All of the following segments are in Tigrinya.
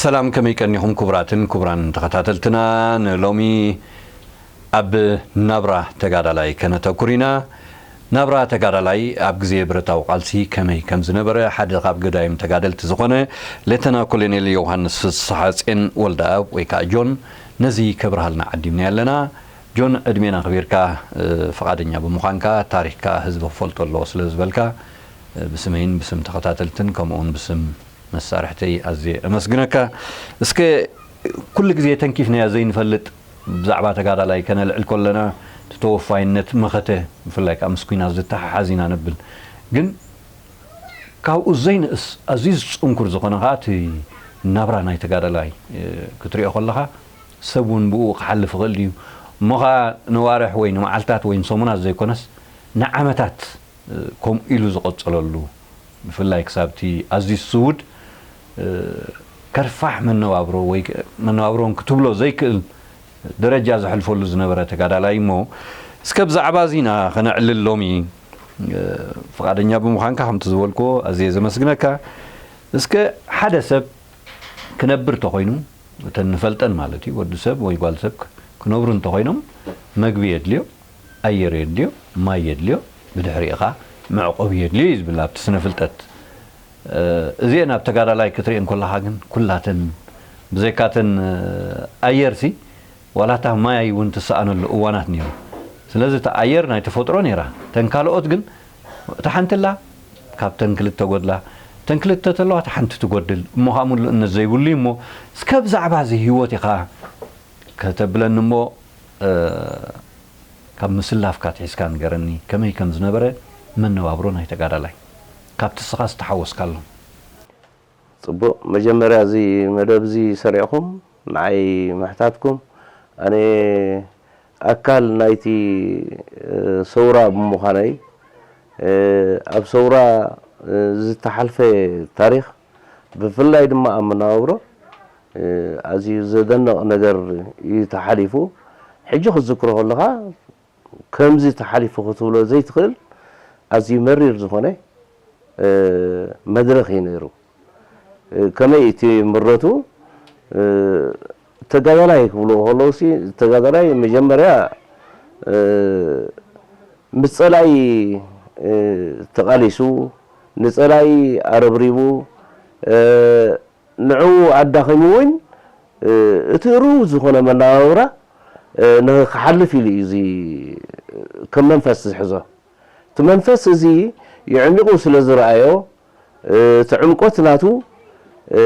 ሰላም፣ ከመይ ቀኒኹም ክቡራትን ክቡራን ተኸታተልትና? ንሎሚ ኣብ ናብራ ተጋዳላይ ከነተኩር ኢና። ናብራ ተጋዳላይ ኣብ ግዜ ብረታዊ ቃልሲ ከመይ ከም ዝነበረ ሓደ ካብ ገዳይም ተጋደልቲ ዝኾነ ሌተና ኮሎኔል ዮሃንስ ፍስሓጽዮን ወልደኣብ ወይ ከዓ ጆን ነዚ ከብርሃልና ዓዲምና ኣለና። ጆን፣ ዕድሜና ኣኽቢርካ፣ እ፣ ፍቓደኛ ብምዃንካ፣ ታሪኽካ ህዝቢ ክፈልጦ ኣለዎ ስለ ዝበልካ፣ እ፣ ብስመይን ብስም ተኸታተልትን ከምኡውን ብስም መሳርሕተይ ኣዝየ እመስግነካ። እስከ ኩሉ ግዜ ተንኪፍናዮ ዘይንፈልጥ ብዛዕባ ተጋዳላይ ከነልዕል ከለና፣ እቲ ተወፋይነት መኸተ፣ ብፍላይ ከኣ ምስ ኲናት ዝተሓሓዝ ኢና ነብል። ግን ካብኡ ዘይንእስ ኣዝዩ ዝጽንኩር ዝኾነ ከኣ እቲ ናብራ ናይ ተጋዳላይ፣ እ፣ ክትሪኦ ከለኻ፣ ሰብ እውን ብኡ ክሓልፍ ይኽእል ድዩ? እሞ ኸኣ ነዋርሕ ወይ ንመዓልታት ወይ ንሰሙናት ዘይኮነስ ንዓመታት፣ እ፣ ከምኡ ኢሉ ዝቐጸለሉ፣ ብፍላይ ክሳብ እቲ ኣዝዩ ስዉድ፣ እ፣ ከርፋሕ መነባብሮ ወይ ከ-፣ መነባብሮን ክትብሎ ዘይክእል ደረጃ ዘሕልፈሉ ዝነበረ ተጋዳላይ እሞ፣ እስከ ብዛዕባ እዚ ኢና ከነዕልል ሎሚ፣ እ፣ ፍቓደኛ ብምዃንካ ከምቲ ዝበልክዎ ኣዝየ ዘመስግነካ። እስከ ሓደ ሰብ ክነብር ተኾይኑ፣ እተን ንፈልጠን ማለት እዩ፣ ወዲ ሰብ ወይ ጓል ሰብ ክ-፣ ክነብሩ እንተኾይኖም መግቢ የድልዮ፣ ኣየር የድልዮ፣ ማይ የድልዮ፣ ብድሕሪኡ ኸኣ መዕቆቢ የድልዮ እዩ ዝብል ኣብቲ ስነ ፍልጠት። እ፣ እዚአን ኣብ ተጋዳላይ ክትሪአን ከለኻ ግን ኩላተን ብዘይካተን፣ እ፣ ኣየርሲ ዋላ እታ ማይ እውን ትሰኣነሉ እዋናት ነይሩ። ስለዚ እታ ኣየር ናይ ተፈጥሮ ነይራ። እተን ካልኦት ግን እታ ሓንቲ ኣላ፣ ካብተን ክልተ ጎድላ፣ እተን ክልተ ተለዋ እታ ሓንቲ ትጎድል። እሞ ኸኣ ምሉእነት ዘይብሉ እዩ። እሞ እስከ ብዛዕባ እዚ ህይወት ኢኻ ከተብለኒ እሞ፣ እ፣ ካብ ምስላፍካ ኣትሒዝካ ንገረኒ፣ ከመይ ከም ዝነበረ መነባብሮ ናይ ተጋዳላይ፣ ካብቲ እስኻ ዝተሓወስካሎም። ጽቡቕ፣ መጀመርያ እዚ መደብ እዚ ሰሪዕኩም ንዓይ ምሕታትኩም፣ ኣነ ኣካል ናይቲ፣ እ፣ ሰውራ ብምዃነይ፣ እ፣ ኣብ ሰውራ፣ እ፣ ዝተሓልፈ ታሪኽ፣ ብፍላይ ድማ ኣብ መነባብሮ፣ እ፣ ኣዝዩ ዘደንቕ ነገር እዩ ተሓሊፉ። ሕጂ ክትዝክሮ ከለኻ፣ ከምዚ ተሓሊፉ ክትብሎ ዘይትኽእል ኣዝዩ መሪር ዝኾነ፣ እ፣ መድረኽ እዩ ነይሩ። እ፣ ከመይ እቲ ምረቱ፣ እ፣ ተጋዳላይ ክብልዎ ከለውሲ፣ ተጋዳላይ መጀመርያ፣ እ፣ ምስ ጸላኢ፣ እ፣ ተቓሊሱ፣ ንጸላኢ ኣረብሪቡ፣ እ፣ ንዕኡ ኣዳኺሙ እውን፣ እ፣ እቲ ርኡይ ዝኾነ መነባብራ፣ እ፣ ንኽሓልፍ ኢሉ እዩ እዚ ከም መንፈስ ዝሕዞ። እቲ መንፈስ እዚ የዕሚቑ ስለ ዝረኣዮ፣ እ፣ እቲ ዕምቆት ናቱ፣ እ፣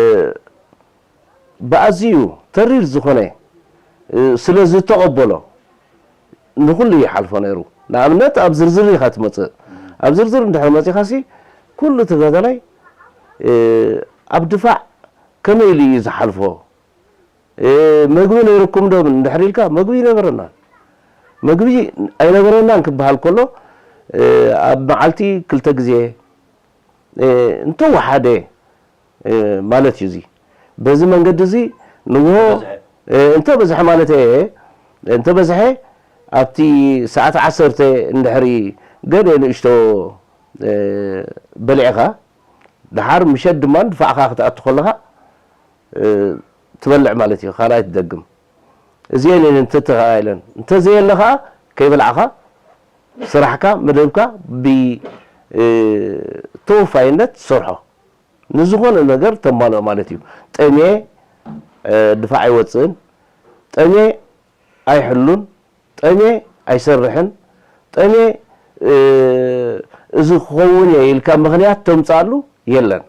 ብኣዝዩ ተሪር ዝኾነ፣ እ፣ ስለ ዝተቐበሎ፣ ንኹሉ ይሓልፎ ነይሩ። ንኣብነት፣ ኣብ ዝርዝር ኢኻ ትመጽእ። ኣብ ዝርዝር እንድሕር መጺኻሲ፣ ኩሉ ተጋዳላይ፣ እ፣ ኣብ ድፋዕ ከመይ ኢሉ እዩ ዝሓልፎ? እ፣ መግቢ ነይርኩም ዶ እንድሕር ኢልካ፣ መግቢ ኣይነበረናን። መግቢ ኣይነበረናን ክበሃል ከሎ፣ እ፣ ኣብ መዓልቲ ክልተ ግዜ፣ እ፣ እንተወሓደ፣ እ፣ ማለት እዩ እዚ። በዚ መንገዲ እዚ ንግሆ፣ እንተበዝሐ። እ፣ እንተበዝሐ ማለት እየ፣ እንተበዝሐ ኣብቲ ሰዓት ዓሰርተ እንድሕሪ ገለ ንእሽቶ፣ እ፣ በሊዕኻ፣ ደሓር ምሸት ድማ ድፋዕካ ክትኣቱ ከለኻ፣ እ፣ ትበልዕ ማለት እዩ፣ ካልኣይ ትደግም። እዚአን እየን እንተተኻኢለን። እንተዘየለ ኸኣ ከይበላዕኻ ስራሕካ፣ መደብካ ብ፣ እ፣ ተወፋይነት ትሰርሖ። ንዝኾነ ነገር ተማልኦ ማለት እዩ። ጠምየ፣ እ፣ ድፋዕ ኣይወጽእን። ጠምየ ኣይሕሉን። ጠምየ ኣይሰርሕን። ጠምየ፣ እ፣ እዚ ክኸውን እየ ኢልካ ምኽንያት ተምጽኣሉ የለን።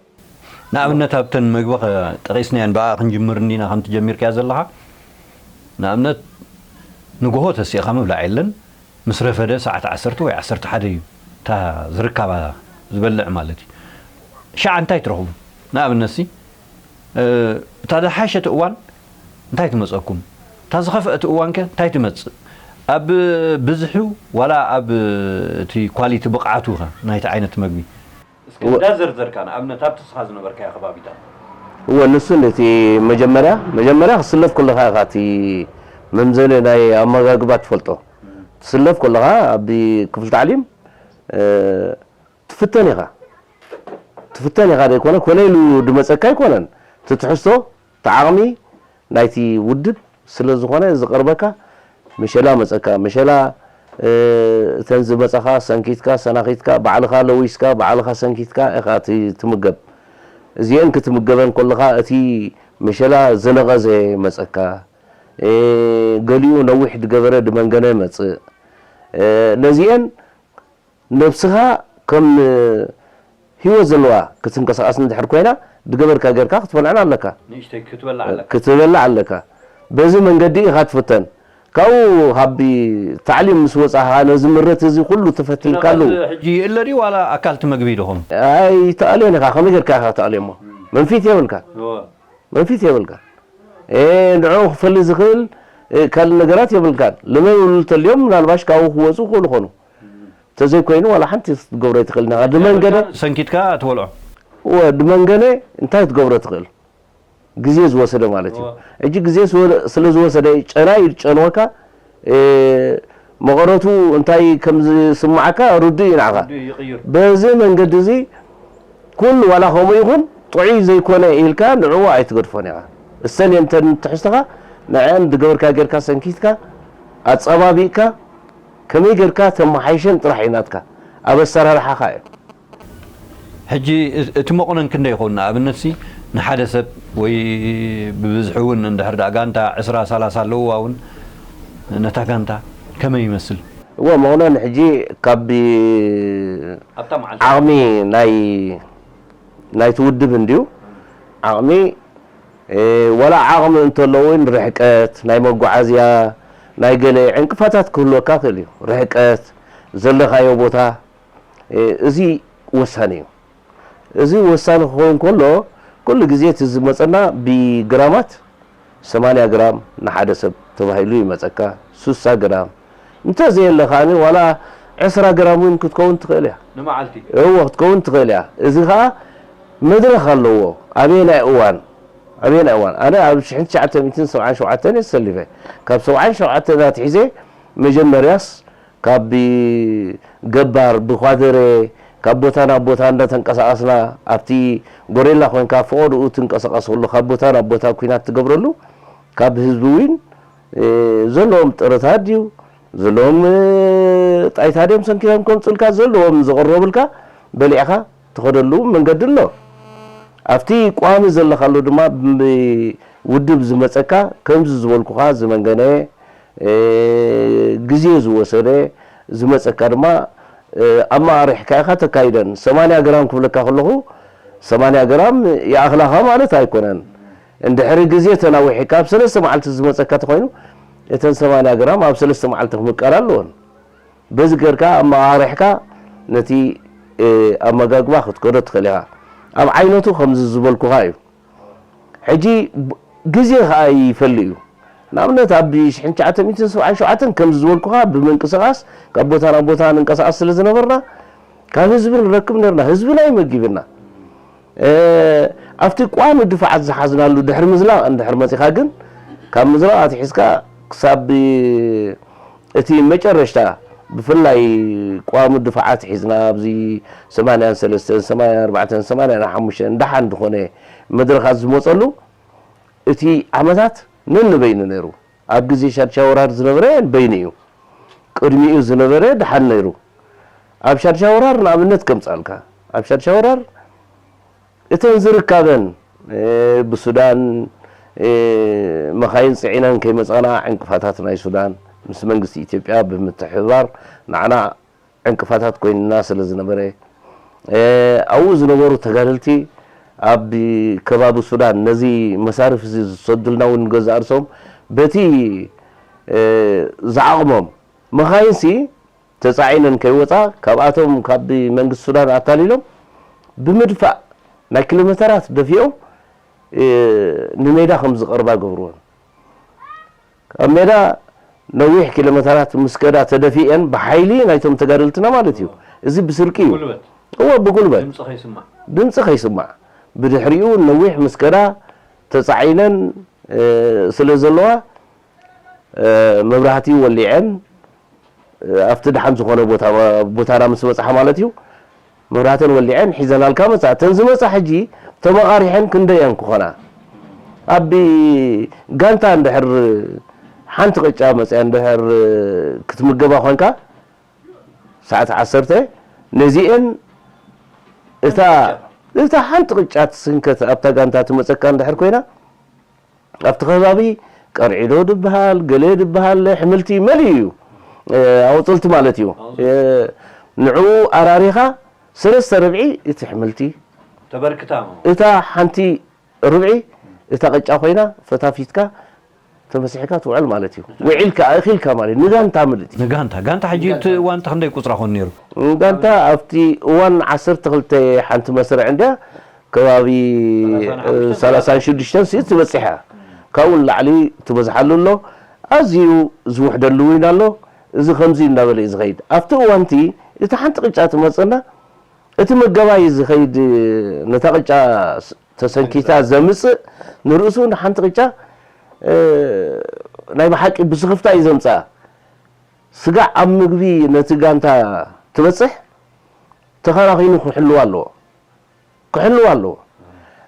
ንኣብነት ኣብተን መግቢ ኸ-፣ ጠቒስናየን ብኣ ክንጅምር እንዲና ከምቲ ጀሚርካዮ ዘለኻ። ንኣብነት ንግሆ ተሲእኻ ምብላዕ የለን። ምስ ረፈደ ሰዓት ዓሰርተ ወይ ዓሰርተ ሓደ እዩ እታ ዝርካባ ዝበልዕ ማለት እዩ። ሻዕ እንታይ ትረኽቡ? ንኣብነትሲ፣ እ፣ እታ ዝሓሸት እዋን እንታይ ትመጸኩም? እታ ዝኸፍአት እዋንከ እንታይ ትመጽእ? ኣብ ብዝሑ ዋላ ኣብ እቲ ኳሊቲ ብቕዓቱ ኸ ናይቲ ዓይነት መግቢ? እስከ ወ- እንዳዘርዘርካ ንኣብነት ኣብቲ ንስኻ ዝነበርካዮ ከባቢታት። እወ፣ ንሱ ነቲ መጀመርያ፣ መጀመርያ ክትስለፍ ከለኻ ኢኻ እቲ መምዘኒ ናይ ኣመጋግባ ትፈልጦ። ትስለፍ ከለኻ ኣብ ክፍሊ ታዕሊም፣ እ፣ ትፍተን ኢኻ። ትፍተን ኢኻ ዘይኮነ፣ ኮነ ኢሉ ድመጸካ ኣይኮነን። እቲ ትሕዝቶ ዓቕሚ ናይቲ ውድብ ስለ ዝኾነ ዝቐርበካ፣ ምሸላ መጸካ፣ ምሸላ፣ እ፣ እተን ዝመጻኻ ሰንኪትካ፣ ሰናኺትካ፣ ባዕልኻ ለዊስካ፣ ባዕልኻ ሰንኪትካ ኢኻ እቲ ትምገብ። እዚኤን ክትምገበን ከለኻ፣ እቲ ምሸላ ዝነቐዘ መጸካ፣ እ፣ ገሊኡ ነዊሕ ዝገበረ ድመንገነ መጽእ። እ፣ ነዚኤን ነብስኻ ከም ህይወት ዘለዋ ክትንቀሳቐስ እንድሕር ኮይና፣ ዝገበርካ ጌርካ ክትበልዐን ኣለካ። ንእሽተይ ክትበልዕ ኣለካ። ክትበልዕ ኣለካ። በዚ መንገዲ ኢኻ ትፍተን። ካብኡ ካብ ታዕሊም ምስ ወጻኻ፣ ነዚ ምረት እዚ ኩሉ ተፈቲንካሉ። ሕጂ ይእለ ድዩ ዋላ ኣካል እቲ መግቢ ዶ ኾን? ኣይትኣልዮን ኢኻ። ከመይ ጌርካ ኢኻ ክትኣልዮ እሞ? መንፊት የብልካ። እወ። መንፊት የብልካ። እ፣ ንዕኡ ክፈሊ ዝኽእል፣ እ፣ ካልእ ነገራት የብልካን። ልመብሉ እንተልዮም ምናልባሽ ካብኡ ክወጹ ይኽእሉ ኾኑ። እንተዘይኮይኑ ዋላ ሓንቲ ክትገብሮ ኣይትኽእልን ኢኻ። ድመንገነ ሰንኪትካ ትበልዖ። እወ፣ ድመንገነ እንታይ ክትገብሮ ትኽእል? ግዜ ዝወሰደ ማለት እዩ። እወ። ሕጂ ግዜ ስወ-፣ ስለ ዝወሰደ ጨና እዩ ዝጨንወካ። እ፣ መቐረቱ እንታይ ከም ዝስምዓካ ርዱእ እዩ ንዓኻ። ርዱእ እዩ፣ ይቕይር። በዚ መንገዲ እዚ ኩሉ ዋላ ከምኡ ይኹን ጥዑይ ዘይኮነ ኢልካ ንዕኡ ኣይትገድፎን ኢኻ። እሰን እየን እተን ትሕዝቶኻ፣ ንዐን ዝገበርካ ጌርካ ሰንኪትካ፣ ኣጸባቢቕካ፣ ከመይ ጌርካ ተመሓይሸን ጥራሕ እዩ ናትካ። ኣብ ኣሰራርሓኻ እዩ። ሕጂ እ-፣ እቲ መቑነን ክንደይ ይኸውን? ንኣብነትሲ ንሓደ ሰብ ወይ ብብዝሒ እውን እንድሕር ደኣ ጋንታ ዕስራ ሰላሳ ኣለውዋ እውን ነታ ጋንታ ከመይ ይመስል? እወ፣ መቑነን ሕጂ ካብ ኣብታ መዓልቲ። ዓቕሚ ናይ፣ ናይቲ ውድብ እንድዩ። ዓቕሚ፣ እ፣ ዋላ ዓቕሚ እንተሎ እውን ርሕቀት፣ ናይ መጓዓዝያ፣ ናይ ገለ ዕንቅፋታት ክህልወካ ይኽእል እዩ። ርሕቀት፣ ዘለኻዮ ቦታ፣ እ፣ እዚ ወሳኒ እዩ። እዚ ወሳኒ ክኸውን ከሎ፣ ኩሉ ግዜ እቲ ዝመጸና ብግራማት፣ ሰማንያ ግራም ንሓደ ሰብ ተባሂሉ ይመጸካ፣ ስሳ ግራም። እንተዘየለ ከኣኒ ዋላ ዕስራ ግራም እውን ክትከውን ትኽእል እያ። ንመዓልቲ? እወ፣ ክትከውን ትኽእል እያ። እዚ ኸኣ መድረኽ ኣለዎ። ኣበየናይ እዋን? ኣበየናይ እዋን? ኣነ ኣብ ሽሕን ትሽዓተ ሚእትን ሰብዓን ሸውዓተን እየ ተሰሊፈ። ካብ ሰብዓን ሸውዓተን ኣትሒዘ መጀመርያስ ካብ ገባር ብኳደረ ካብ ቦታ ናብ ቦታ እንዳተንቀሳቐስና፣ ኣብቲ ጎሬላ ኮይንካ ፈቐድኡ ትንቀሳቐስ ከሎ፣ ካብ ቦታ ናብ ቦታ ኲናት ትገብረሉ፣ ካብ ህዝቢ እውን፣ እ፣ ዘለዎም ጥረታት ድዩ፣ ዘለዎም፣ እ፣ ጣይታ ድዮም ሰንኪቶም ከምጽኡልካ፣ ዘለዎም ዝቕረቡልካ በሊዕኻ ትኸደሉ መንገዲ ኣሎ። ኣብቲ ቋሚ ዘለኻሉ ድማ ብውድብ ዝመጸካ፣ ከምዚ ዝበልኩኻ ዝመንገነ፣ እ፣ ግዜ ዝወሰደ ዝመጸካ ድማ፣ እ፣ ኣመቓሪሕካ ኢኻ ተካይደን። ሰማንያ ግራም ክብለካ ከለኹ፣ ሰማንያ ግራም ይኣኽላኻ ማለት ኣይኮነን። እንድሕሪ ግዜ ተናዊሕካ ኣብ ሰለስተ መዓልቲ ዝመጸካ ተኾይኑ፣ እተን ሰማንያ ግራም ኣብ ሰለስተ መዓልቲ ክምቀላ ኣለወን። በዚ ጌርካ ኣመቓሪሕካ ነቲ፣ እ፣ ኣመጋግባ ክትከዶ ትኽእል ኢኻ። ኣብ ዓይነቱ ከምዚ ዝበልኩኻ እዩ። ሕጂ ብ-፣ ግዜ ኸኣ ይፈሊ እዩ። ንኣብነት ኣብ ሽሕን ትሽዓተ ሚእትን ሰብዓን ሸውዓተን ከምዚ ዝበልኩኻ ብምንቅስቓስ ካብ ቦታ ናብ ቦታ ንንቀሳቐስ ስለ ዝነበርና ካብ ህዝቢ ንረክብ ነርና። ህዝብና እዩ መጊብና። እ፣ ኣብቲ ቋሚ ድፋዓት ዝሓዝናሉ ድሕሪ ምዝላቕ እንድሕር መጺኻ ግን ካብ ምዝላቕ ኣትሒዝካ ክሳብ እቲ መጨረሽታ ብፍላይ ቋሚ ድፋዓት ሒዝና ኣብዚ ሰማንያን ሰለስተን፣ ሰማንያን ኣርባዕተን፣ ሰማንያን ሓሙሽተን ደሓን ዝኾነ መድረኻት ዝመጸሉ እቲ ዓመታት ነንበይኑ ነይሩ። ኣብ ግዜ ሻድሻይ ወራር ዝነበረ በይኑ እዩ። ቅድሚኡ ዝነበረ ደሓን ነይሩ። ኣብ ሻድሻይ ወራር ንኣብነት ከምጻልካ፣ ኣብ ሻድሻይ ወራር እተን ዝርካበን፣ እ፣ ብሱዳን፣ እ፣ መኻይን ጽዒነን ከይመጻና ዕንቅፋታት ናይ ሱዳን ምስ መንግስቲ ኢትዮጵያ ብምትሕብባር ንዓና ዕንቅፋታት ኮይንና ስለ ዝነበረ፣ እ፣ ኣብኡ ዝነበሩ ተጋደልቲ ኣብ ከባቢ ሱዳን ነዚ መሳርፍ እዚ ዝሰዱልና እውን ንገዛእ ርእሶም በቲ፣ እ፣ ዝዓቕሞም መኻይንሲ ተጻዒነን ከይወጻ ካብኣቶም ካብ መንግስቲ ሱዳን ኣታሊሎም ብምድፋእ ናይ ኪሎ ሜተራት ደፊኦም፣ እ፣ ንሜዳ ከም ዝቐርባ ገብርወን። ኣብ ሜዳ ነዊሕ ኪሎ ሜተራት ምስ ከዳ ተደፊአን ብሓይሊ ናይቶም ተጋደልትና ማለት እዩ። እዚ ብስርቂ እዩ። ጉልበት። እወ፣ ብጉልበት። ድምፂ ከይስማዕ። ድምፂ ከይስማዕ። ብድሕሪኡ ነዊሕ ምስ ከዳ ተጻዒነን፣ እ፣ ስለ ዘለዋ፣ እ፣ መብራህቲ ወሊዐን፣ እ፣ ኣብቲ ደሓን ዝኾነ ቦታ፣ ቦታና ምስ በጽሓ ማለት እዩ። መብራህተን ወሊዐን ሒዘናልካ መጻ። እተን ዝመጻ ሕጂ ተመቓሪሐን ክንደየን ክኾና? ኣብ ጋንታ እንድሕር ሓንቲ ቅጫ መፅያ እንድሕር ክትምገባ ኮንካ፣ ሰዓት ዓሰርተ ነዚኤን እታ እታ ሓንቲ ቅጫ ትስንከት ኣብታ ጋንታ ትመፀካ እንድሕር ኮይና፣ ኣብቲ ከባቢ ቀርዒዶ ድበሃል፣ ገለ ድበሃል፣ ሕምልቲ መሊኡ እዩ። ኣውፅልቲ ማለት እዩ። ንዕኡ ኣራሪኻ ሰለስተ ርብዒ እቲ ሕምልቲ፣ ተበርክታ እታ ሓንቲ ርብዒ እታ ቅጫ ኮይና ፈታፊትካ ተመሲሕካ ትውዕል ማለት እዩ። ውዒልካ፣ ኣእኺልካ ማለት እዩ። ንጋንታ ምልእቲ። ንጋንታ ጋንታ ሕጂ እቲ እዋን ክንደይ ቁፅራ ኮን ነይሩ? ጋንታ ኣብቲ እዋን ዓሰርተ ክልተ ሓንቲ መስርዕ እንድያ ከባቢ ሰላሳን ሽዱሽተን ስኢት ትበፅሕ እያ። ካብኡ ንላዕሊ ትበዝሓሉ ኣሎ። ኣዝዩ ዝውሕደሉ እውን ኣሎ። እዚ ከምዚ እናበለ እዩ ዝኸይድ። ኣብቲ እዋንቲ እቲ ሓንቲ ቅጫ ትመፀና እቲ መገባይ ዝኸይድ ነታ ቅጫ ተሰንኪታ ዘምፅእ ንርእሱ ንሓንቲ ቅጫ ናይ ብሓቂ ብስኽፍታ እዩ ዘምፅኣ። ስጋዕ ኣብ ምግቢ ነቲ ጋንታ ትበፅሕ ተኸናኺኑ ክሕልዋ ኣለዎ። ክሕልዋ ኣለዎ።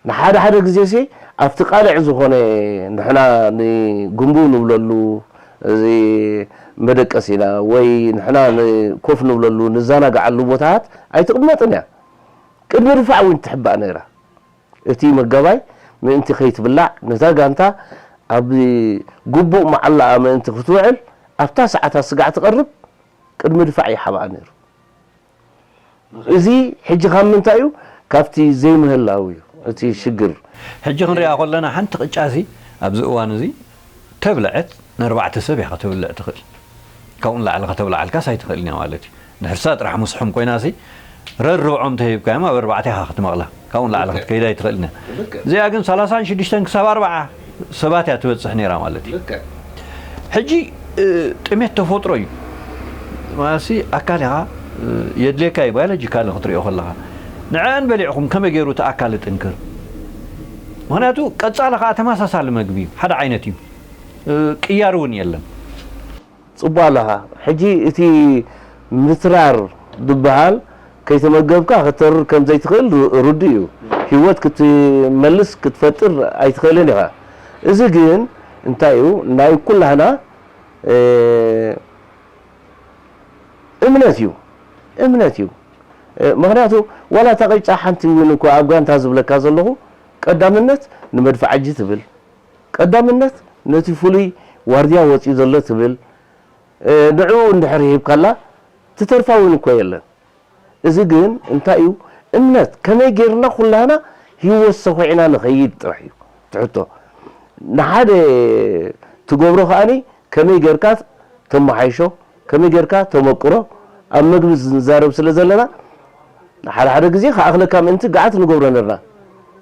ንሓደ ሓደ ግዜ ሲ ኣብቲ ቃልዕ ዝኾነ ንሕና ንጉንቡ ንብለሉ እዚ መደቀሲና ወይ ንሕና ኮፍ ንብለሉ ንዘናግዓሉ ቦታታት ኣይትቕመጥን እያ። ቅድሚ ድፋዕ እውን ትሕባእ ነይራ። እቲ መጋባይ ምእንቲ ከይትብላዕ ነታ ጋንታ ኣብ ግቡእ መዓላኣ ምእንቲ ክትውዕል ኣብታ ሰዓታት ስጋዕ ትቐርብ ቅድሚ ድፋዕ ይሓብኣ ነይሩ። እዚ ሕጂ ካብ ምንታይ እዩ? ካብቲ ዘይምህላው እዩ እቲ ሽግር። ሕጂ ክንሪኣ ከለና ሓንቲ ቅጫ ሲ ኣብዚ እዋን እዚ ተብልዐት ንኣርባዕተ ሰብ ኢኻ ተብልዕ ትኽእል። ካብኡ ንላዕሊ ከተብልዓልካስ ኣይትኽእልን እያ ማለት እዩ። ድሕርሳ ጥራሕ ምስሖም ኮይና ሲ ረርብዖም ተሂብካዮም ኣብ ኣርባዕተ ኢኻ ክትመቕላ። ካብኡ ንላዕሊ ክትከይድ ኣይትኽእልን እያ። እዚኣ ግን ሰላሳን ሽዱሽተን ክሳብ ኣርባዓ ሰባት እያ ትበፅሕ ነይራ ማለት እዩ። ሕጂ ጥሜት ተፈጥሮ እዩ። ማለትሲ ኣካል ኢኻ የድልየካ እዩ ባዮሎጂካል ክትሪኦ ከለኻ። ንዐን በሊዕኹም ከመይ ገይሩ እቲ ኣካል ይጥንክር? ምኽንያቱ ቀፃሊ ከዓ ተመሳሳሊ መግቢ እዩ። ሓደ ዓይነት እዩ። ቅያር እውን የለን። ፅቡቕ ኣለኻ። ሕጂ እቲ ምትራር ዝበሃል ከይተመገብካ ከተርር ከም ዘይትኽእል ርዱእ እዩ። ህይወት ክትመልስ ክትፈጥር ኣይትኽእልን ኢኻ። እዚ ግን እንታይ እዩ ናይ ኩላህና እምነት እዩ። እምነት እዩ። ምኽንያቱ ዋላ እታ ቅጫ ሓንቲ እውን እኮ ኣብ ጋንታ ዝብለካ ዘለኹ ቀዳምነት ንመድፍዓጂ ትብል። ቀዳምነት ነቲ ፍሉይ ዋርድያ ወፂኡ ዘሎ ትብል ንዕኡ እንድሕር ሂብካላ ትተርፋ እውን እኮ የለን። እዚ ግን እንታይ እዩ እምነት ከመይ ጌርና ኩላህና ህይወት ሰኹዕና ንኸይድ ጥራሕ እዩ ትሕቶ። ንሓደ ትገብሮ ከኣኒ ከመይ ጌርካ ተመሓይሾ ከመይ ጌርካ ተመቅሮ ኣብ መግቢ ንዛረብ ስለ ዘለና ሓደ ሓደ ግዜ ክኣኽለካ ምእንቲ ገዓት ንገብሮ ነርና።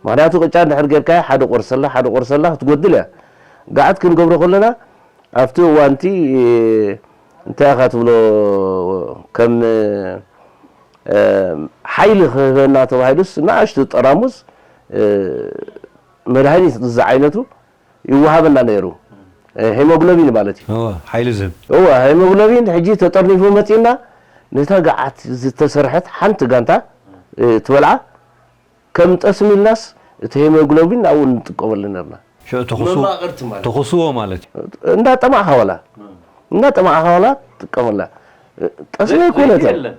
ምኽንያቱ ቅጫ እንድሕር ጌርካዮ ሓደ ቆርሰላ ሓደ ቆርሰላ ክትጎድል እያ። ገዓት ክንገብሮ ከለና ኣብቲ እዋንቲ እንታይ ኢኻ ትብሎ ከም ሓይሊ ክህበና ተባሂሉስ ንኣሽቱ ጠራሙዝ መድሃኒት ዝዓይነቱ ይወሃበና ነይሩ። ሄሞግሎቢን ማለት እዩ። እወ፣ ሓይሊ ዝህብ። እወ፣ ሄሞግሎቢን ሕጂ ተጠርኒፉ መፂና ነታ ገዓት ዝተሰርሐት ሓንቲ ጋንታ ትበልዓ ከም ጠስሚ ኢልናስ እቲ ሄሞግሎቢን ኣብኡ ንጥቀመሉ ነርና። ሽዑ ተኹስዎ መማቕርቲ ማለት ተኹስዎ ማለት እዩ። እንዳ ጠማዕኻ ዋላ እንዳ ጠማዕኻ ዋላ ትጥቀመላ። ጠስሚ ዘይኮነት የለን።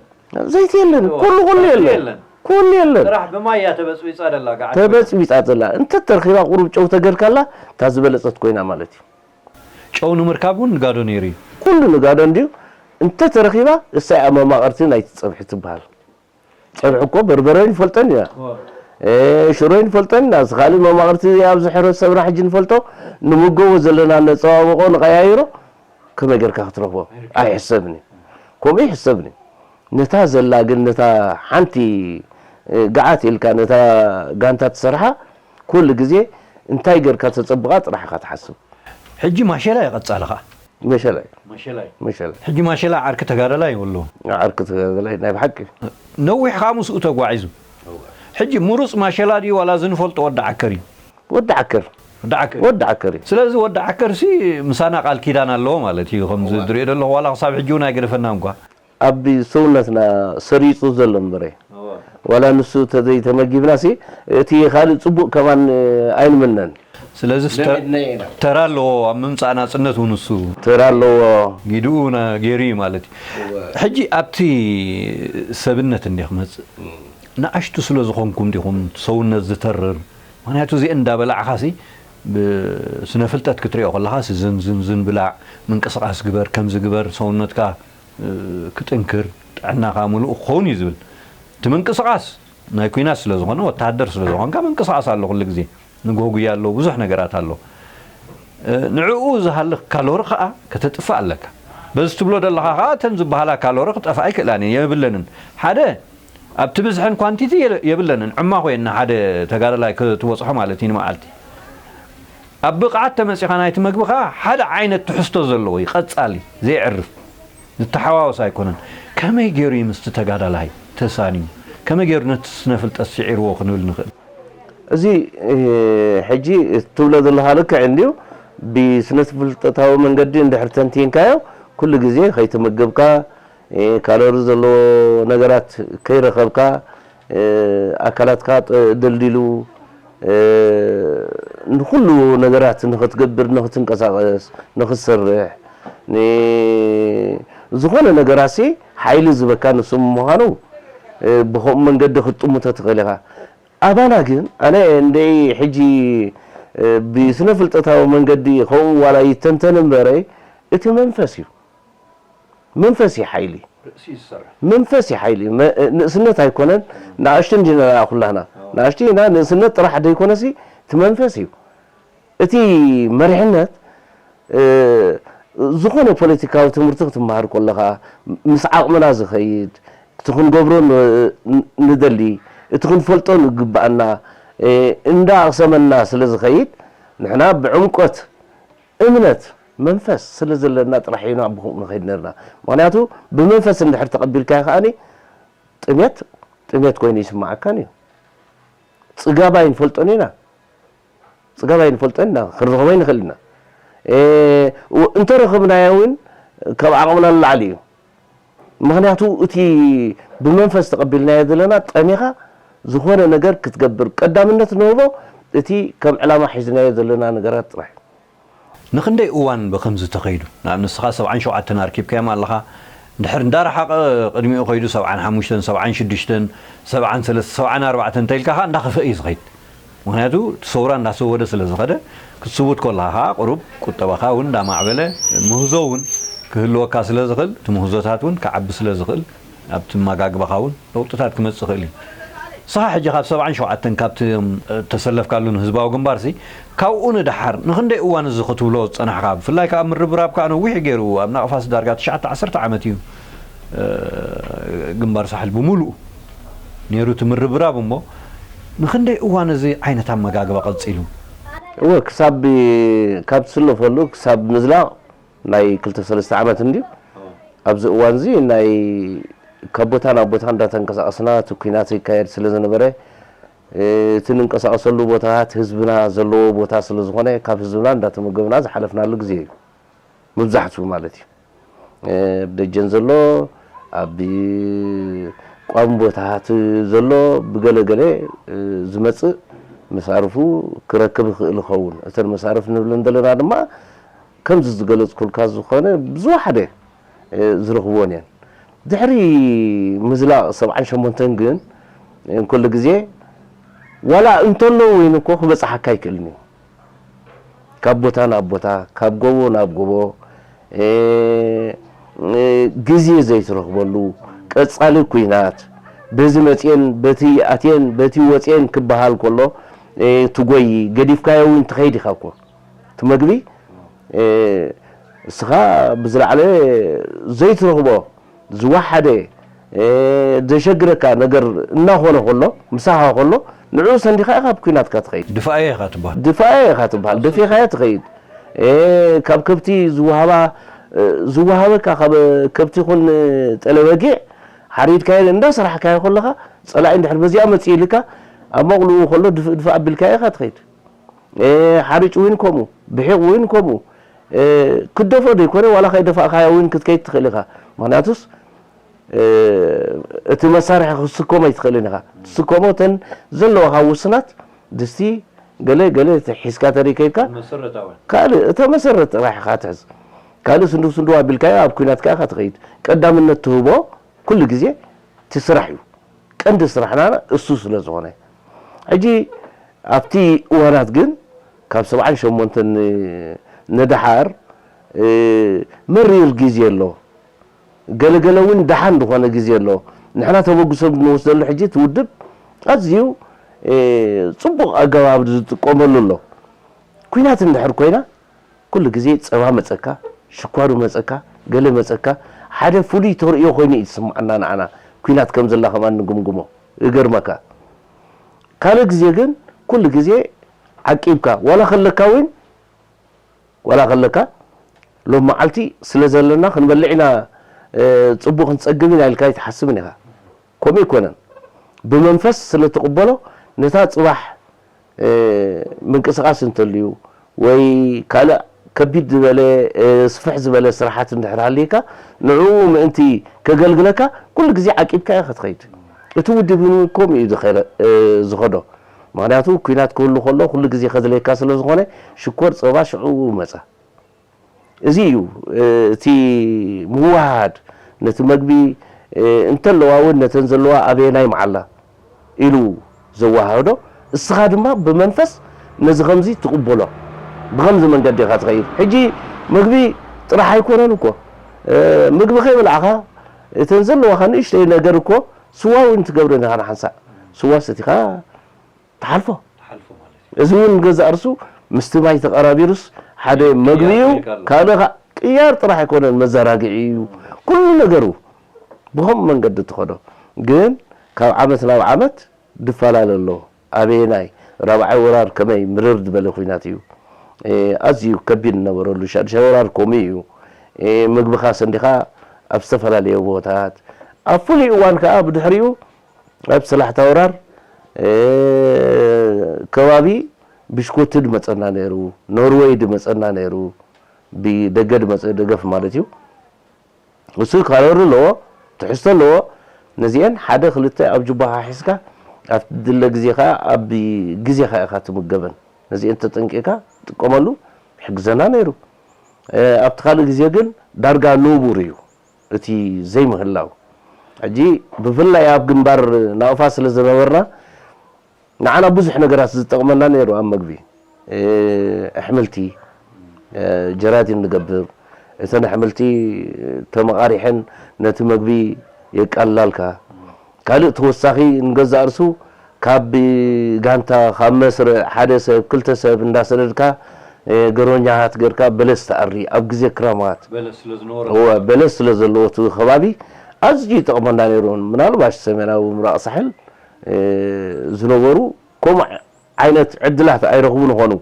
ዘይቲ የለን። ኩሉ ኩሉ የለን። ኩሉ የለን። ጥራሕ ብማይ እያ ተበፅቢፃ ደላ ገዓት። ተበፅቢፃ ዘላ እንተተረኺባ ቁሩብ ጨው ተገርካላ እታ ዝበለፀት ኮይና ማለት እዩ። ጨው ንምርካብ እውን ንጋዶ ነይሩ እዩ። ኩሉ ንጋዶ እንድዩ እንተተረኺባ እሳ እያ መማቕርቲ ናይቲ ፀብሒ ትበሃል። ፀብሒ እኮ በርበረ ይንፈልጠን ኢና ሽሮ ይንፈልጠን ኢና እዚ ካልእ መማቕርቲ ኣብዚ ሕብረተሰብና ሕጂ ንፈልጦ ንምገቦ ዘለና ነፀባብቆ ንቀያይሮ ከመይ ጌርካ ክትረኽቦ ኣይሕሰብን እዩ። ከምኡ ይሕሰብን እዩ። ነታ ዘላ ግን ነታ ሓንቲ ገዓት ኢልካ ነታ ጋንታ ትሰርሓ ኩሉ ግዜ እንታይ ጌርካ ተፀብቓ ጥራሕ ኢኻ ትሓስብ። ሕጂ ማሸላ እዩ ቀፃሊ ኸዓ። መሸላ እዩ። መሸላ እዩ። መሸላ። ሕጂ ማሸላ ዓርኪ ተጋደላይ ይብሉ። ዓርኪ ተጋደላይ ናይ ብሓቂ። ነዊሕ ኸዓ ምስኡ ተጓዒዙ። ሕጂ ምሩፅ ማሸላ ድዩ ዋላ እዚ ንፈልጦ ወዲ ዓከር እዩ? ወዲ ዓከር። ወዲ ዓከር። ወዲ ዓከር እዩ። ስለዚ ወዲ ዓከርሲ ምሳና ቃል ኪዳን ኣለዎ ማለት እዩ። ከምዚ ዝሪኦ ዘለኹ ዋላ ክሳብ ሕጂ እውን ኣይገደፈናን እኳ። ኣብ ሰውነትና ሰሪፁ ዘሎ እምበረ ዋላ ንሱ ተዘይተመጊብናሲ እቲ ካልእ ፅቡቅ ከማን ኣይንምነን። ስለዚ ለሚድናዮ ኢና። ተራ ኣለዎ ኣብ ምምፃእ ናፅነት እውን እሱ ተራ ኣለዎ። ጊድኡ ገይሩ እዩ ማለት እዩ። ሕጂ ኣብቲ ሰብነት እንደ ክመፅእ ንኣሽቱ ስለ ዝኾንኩም ዲኹም ሰውነት ዝተርር? ምክንያቱ እዚአን እንዳበላዕኻሲ ብስነ ፍልጠት ክትሪኦ ከለኻሲ ዝን ዝን ዝን ብላዕ፣ ምንቅስቃስ ግበር፣ ከምዚ ግበር፣ ሰውነትካ ክጥንክር፣ ጥዕናኻ ምሉእ ክኸውን እዩ ዝብል። እቲ ምንቅስቃስ ናይ ኲናት ስለ ዝኾነ፣ ወተሃደር ስለ ዝኾንካ ምንቅስቃስ ኣሎ ኩሉ ግዜ። ንግሆ ጉያ ኣሎ፣ ብዙሕ ነገራት ኣሎ። ንዕኡ ዝሃልኽ ካሎሪ ከኣ ከተጥፍእ ኣለካ። በዚ ትብሎ ዘለኻ ከኣ እተን ዝበሃላ ካሎሪ ክጠፍኣ ኣይክእላን እየን፣ የብለንን። ሓደ ኣብቲ ብዝሕን ኳንቲቲ የለ- የብለንን። ዕማ ኮይና ሓደ ተጋዳላይ ክትበጽሖ ማለት እዩ ንመዓልቲ። ኣብ ብቕዓት ተመጺኻ ናይቲ መግቢ ከኣ ሓደ ዓይነት ትሕዝቶ ዘለዎ እዩ፣ ቀጻሊ ዘየዕርፍ ዝተሓዋወስ ኣይኮነን። ከመይ ገይሩ እዩ ምስቲ ተጋዳላይ ተሳንዩ? ከመይ ገይሩ ነቲ ስነ ፍልጠት ስዒርዎ ክንብል ንኽእል? እዚ ሕጂ እትብሎ ዘለኻ ልክዕ እንድዩ። ብስነ ፍልጠታዊ መንገዲ እንድሕር ተንቲንካዮ ኩሉ ግዜ ከይተመገብካ ካሎሪ ዘለዎ ነገራት ከይረኸብካ ኣካላትካ ደልዲሉ ንኩሉ ነገራት ንክትገብር ንክትንቀሳቀስ ንክትሰርሕ ዝኾነ ነገራሲ ሓይሊ ዝበካ ንሱ ምዃኑ ብከምኡ መንገዲ ክትጥምቶ ትኽእል ኢኻ። ኣባና ግን ኣነ እንደይ ሕጂ ብስነ ፍልጠታዊ መንገዲ ከምኡ ዋላ ይተንተን እምበረ እቲ መንፈስ እዩ። መንፈስ እዩ ሓይሊ። መንፈስ እዩ ሓይሊ። ንእስነት ኣይኮነን። ንኣሽቱ እንዲና ኩላህና ንኣሽቱ ኢና። ንእስነት ጥራሕ ደይኮነሲ እቲ መንፈስ እዩ። እቲ መሪሕነት ዝኾነ ፖለቲካዊ ትምህርቲ ክትመሃር ከለኻ ምስ ዓቕምና ዝኸይድ እቲ ክንገብሮ ንደሊ እቲ ክንፈልጦ ንግብኣና እንዳኣቕሰመና ስለ ዝኸይድ ንሕና ብዕምቆት እምነት መንፈስ ስለ ዘለና ጥራሕ ኢና ብኸምኡ ንኸይድ ነርና። ምኽንያቱ ብመንፈስ እንድሕር ተቐቢልካዮ ከኣ ጥሜት ጥሜት ኮይኑ ይስምዓካን እዩ። ጽጋብ ኣይንፈልጦን ኢና። ጽጋብ ኣይንፈልጦን ኢና፣ ክንረኽቦ ኣይንኽእል ኢና። እንተረኽብናዮ እውን ካብ ዓቕምና ንላዕሊ እዩ። ምኽንያቱ እቲ ብመንፈስ ተቐቢልናዮ ዘለና ጠሜኻ ዝኾነ ነገር ክትገብር ቀዳምነት ንህቦ እቲ ከም ዕላማ ሒዝናዮ ዘለና ነገራት ጥራሕ እዩ። ንክንደይ እዋን ብከምዚ ተኸይዱ? ንኣብነት ንስኻ ሰብዓን ሸውዓተን ኣርኪብካዮም ኣለኻ፣ እንድሕር እንዳረሓቐ ቅድሚኡ ከይዱ ሰብዓን ሓሙሽተን፣ ሰብዓን ሽዱሽተን፣ ሰብዓን ሰለስተ፣ ሰብዓን ኣርባዕተን እንተኢልካ ከዓ እንዳኸፍአ እዩ ዝኸይድ። ምክንያቱ እቲ ሰውራ እንዳሰወደ ስለ ዝኸደ ክትስውት ከለኻ ከዓ ቁሩብ ቁጠባኻ እውን እንዳማዕበለ ምህዞ እውን ክህልወካ ስለ ዝኽእል እቲ ምህዞታት እውን ክዓቢ ስለ ዝኽእል ኣብቲ መጋግባኻ እውን ለውጥታት ክመፅእ ይኽእል እዩ። ንስኻ ሕጂ ካብ ሰብዓን ሸውዓተን ካብቲ ተሰለፍካሉ ንህዝባዊ ግንባርሲ ካብኡ ንደሓር ንክንደይ እዋን እዚ ክትብሎ ዝፀናሕካ ብፍላይ ከዓ ምርብራብ ከዓ ነዊሕ ገይሩ ኣብ ናቕፋስ ዳርጋ ትሽዓተ ዓሰርተ ዓመት እዩ ግንባር ሳሕል ብምሉኡ ነይሩ እቲ ምርብራብ እሞ ንክንደይ እዋን እዚ ዓይነት ኣመጋግባ ቀፂሉ? እወ ክሳብ ካብ ትስለፈሉ ክሳብ ምዝላቕ ናይ ክልተ ሰለስተ ዓመት እንድዩ። ኣብዚ እዋን እዚ ናይ ካብ ቦታ ናብ ቦታ እንዳተንቀሳቐስና እቲ ኲናት ይካየድ ስለ ዝነበረ እቲ ንንቀሳቐሰሉ ቦታታት ህዝብና ዘለዎ ቦታ ስለ ዝኾነ ካብ ህዝብና እንዳተመገብና ዝሓለፍናሉ ግዜ እዩ። መብዛሕትኡ ማለት እዩ። ኣብ ደጀን ዘሎ ኣብ ቋሚ ቦታታት ዘሎ ብገለገለ ዝመፅእ መሳርፉ ክረክብ ይኽእል ይኸውን። እተን መሳርፍ ንብለን ዘለና ድማ ከምዚ ዝገለፅኩልካ ዝኾነ ብዝወሓደ ዝረኽብዎን እየን። ድሕሪ ምዝላቕ ሰብዓን ሸሞንተን ግን ኩሉ ግዜ ዋላ እንተሎ እውን እኮ ክበፅሓካ ኣይክእልን እዩ። ካብ ቦታ ናብ ቦታ፣ ካብ ጎቦ ናብ ጎቦ፣ ግዜ ዘይትረኽበሉ፣ ቀጻሊ ኲናት፣ በዚ መጽየን፣ በቲ ኣትየን፣ በቲ ወጽየን ክበሃል ከሎ ትጎዪ፣ ገዲፍካዮ እውን ትኸይድ ኢኻ እኮ። እቲ መግቢ እስኻ ብዝለዓለ ዘይትረኽቦ ዝወሓደ ዘሸግረካ ነገር እናኾነ ከሎ ምሳኻ ከሎ ንዕኡ ሰንዲኻ ኢኻ ኣብ ኲናትካ ትኸይድ። ድፋእየ ኢኻ ትበሃል። ድፋእየ ኢኻ ትበሃል። ደፊኻዮ ትኸይድ። ካብ ከብቲ ዝወሃባ ዝወሃበካ ካብ ከብቲ ይኹን ጠለበጊዕ ሓሪድካዮ እንዳሰራሕካዮ ከለኻ ጸላኢ እንድሕር በዚኣ መጽእ ኢልካ ኣብ መቕልኡ ከሎ ድፍእ ድፍእ ኣቢልካዮ ኢኻ ትኸይድ። ሓሪጭ እውን ከምኡ፣ ብሒቕ እውን ከምኡ። ክደፍኦ ዘይኮነ ዋላ ከይደፋእካዮ እውን ክትከይድ ትኽእል ኢኻ። ምኽንያቱስ እቲ መሳርሒ ክትስከሞ ኣይትኽእልን ኢኻ። ትስከሞ እተን ዘለዋኻ ውስናት ድስቲ፣ ገለ ገለ ሒዝካ ተሪከይድካ ካልእ እተ መሰረት ጥራሕ ኢኻ ትሕዝ። ካልእ ስንድው ስንድው ኣቢልካዮ ኣብ ኩናት ከኣ ኢኻ ትኸይድ። ቀዳምነት ትህቦ ኩሉ ግዜ እቲ ስራሕ እዩ። ቀንዲ ስራሕና እሱ ስለ ዝኾነ። ሕጂ ኣብቲ እዋናት ግን ካብ ሰብዓን ሸሞንተን ንደሓር መሪር ግዜ ኣሎ። ገለገለ እውን ደሓን ዝኾነ ግዜ ኣሎ። ንሕና ተበግሶ ንወስደሉ ሕጂ እቲ ውድብ ኣዝዩ ጽቡቕ ኣገባብ ዝጥቀመሉ ኣሎ። ኩናት እንድሕር ኮይና ኩሉ ግዜ ጸባ መጸካ፣ ሽኳሩ መጸካ፣ ገለ መጸካ፣ ሓደ ፍሉይ ተርእዮ ኮይኑ እዩ ዝስምዓና ንዓና ኩናት ከም ዘላ ከማን ንግምግሞ። ይገርመካ። ካልእ ግዜ ግን ኩሉ ግዜ ዓቂብካ ዋላ ከለካ እውን ዋላ ከለካ ሎም መዓልቲ ስለ ዘለና ክንበልዕ ኢና፣ ጽቡቕ ክንጸግብ ኢና ኢልካ ኣይትሓስብን ኢኻ። ከምኡ ኣይኮነን። ብመንፈስ ስለ ትቕበሎ ነታ ጽባሕ ምንቅስቓስ እንተልዩ ወይ ካልእ ከቢድ ዝበለ ስፍሕ ዝበለ ስራሓት እንድሕር ሃልየካ ንዕኡ ምእንቲ ከገልግለካ ኩሉ ግዜ ዓቂብካ ኢኻ ትኸይድ። እቲ ውድብ እውን ከምኡ እዩ ዝኸዶ። ምኽንያቱ ኩናት ክህሉ ከሎ ኩሉ ግዜ ከድልየካ ስለ ዝኾነ ሽኮር ጸባ ሽዑ መጻ። እዚ እዩ እቲ ምውህሃድ ነቲ መግቢ እንተለዋ እውን ነተን ዘለዋ ኣበየናይ መዓላ ኢሉ ዘወሃህዶ። እስኻ ድማ ብመንፈስ ነዚ ከምዚ ትቕበሎ። ብኸምዚ መንገዲ ኢኻ ትኸይድ። ሕጂ መግቢ ጥራሕ ኣይኮነን እኮ። ምግቢ ከይበላዕኻ እተን ዘለዋኻ ንእሽተይ ነገር እኮ ስዋ እውን ትገብረን ኢኻ ንሓንሳእ። ስዋ ሰቲኻ ትሓልፎ። ትሓልፎ ማለት እዩ። እዚ እውን ገዛእ ርሱ ምስቲ ማይ ተቐራቢሩስ ሓደ መግቢ እዩ። ካልእ ኸ ቅያር ጥራሕ ኣይኮነን፣ መዘናግዒ እዩ። ኩሉ ነገሩ ብኸምኡ መንገዲ ትኸዶ። ግን ካብ ዓመት ናብ ዓመት ድፈላለ ኣሎ። ኣበየናይ ራብዓይ ወራር ከመይ ምርር ዝበለ ኲናት እዩ። ኣዝዩ ከቢድ ነበረሉ። ሻድሻይ ወራር ከምኡ እዩ። ምግብኻ ሰንዲኻ ኣብ ዝተፈላለየ ቦታት ኣብ ፍሉይ እዋን ከኣ ብድሕሪኡ ኣብ ሰላሕታ ወራር ከባቢ ብሽኮቲ ድመጸና ነይሩ፣ ኖርወይ ድመጸና ነይሩ፣ ብደገ ድመጸ ደገፍ ማለት እዩ። እሱ ካሎሪ ኣለዎ፣ ትሕዝቶ ኣለዎ። ነዚአን ሓደ ክልተ ኣብ ጅባኻ ሒዝካ ኣብቲ ድለ ግዜ ከኣ ኣብ ግዜኻ ኢኻ ትምገበን። ነዚአን ተጠንቂቕካ ትጥቀመሉ ይሕግዘና ነይሩ። ኣብቲ ካልእ ግዜ ግን ዳርጋ ንቡር እዩ እቲ ዘይምህላው። ሕጂ ብፍላይ ኣብ ግንባር ናቕፋ ስለ ዝነበርና ንዓና ብዙሕ ነገራት ዝጠቕመና ነይሩ ኣብ መግቢ። ኣሕምልቲ ጀራዲን ንገብር፣ እተን ኣሕምልቲ ተመቓሪሐን ነቲ መግቢ የቃልላልካ። ካልእ ተወሳኺ ንገዛእ ርሱ ካብ ጋንታ ካብ መስርዕ ሓደ ሰብ ክልተ ሰብ እንዳሰደድካ ገሮኛታት ገርካ በለስ ተኣሪ ኣብ ግዜ ክራማት። በለስ ስለ ዝነበረ እወ፣ በለስ ስለ ዘለዎ እቲ ከባቢ ኣዝዩ ይጠቕመና ነይሩ። ምናልባሽ ሰሜናዊ ምብራቕ ሳሕል ዝነበሩ ከምኡ ዓይነት ዕድላት ኣይረኽቡን ይኾኑ።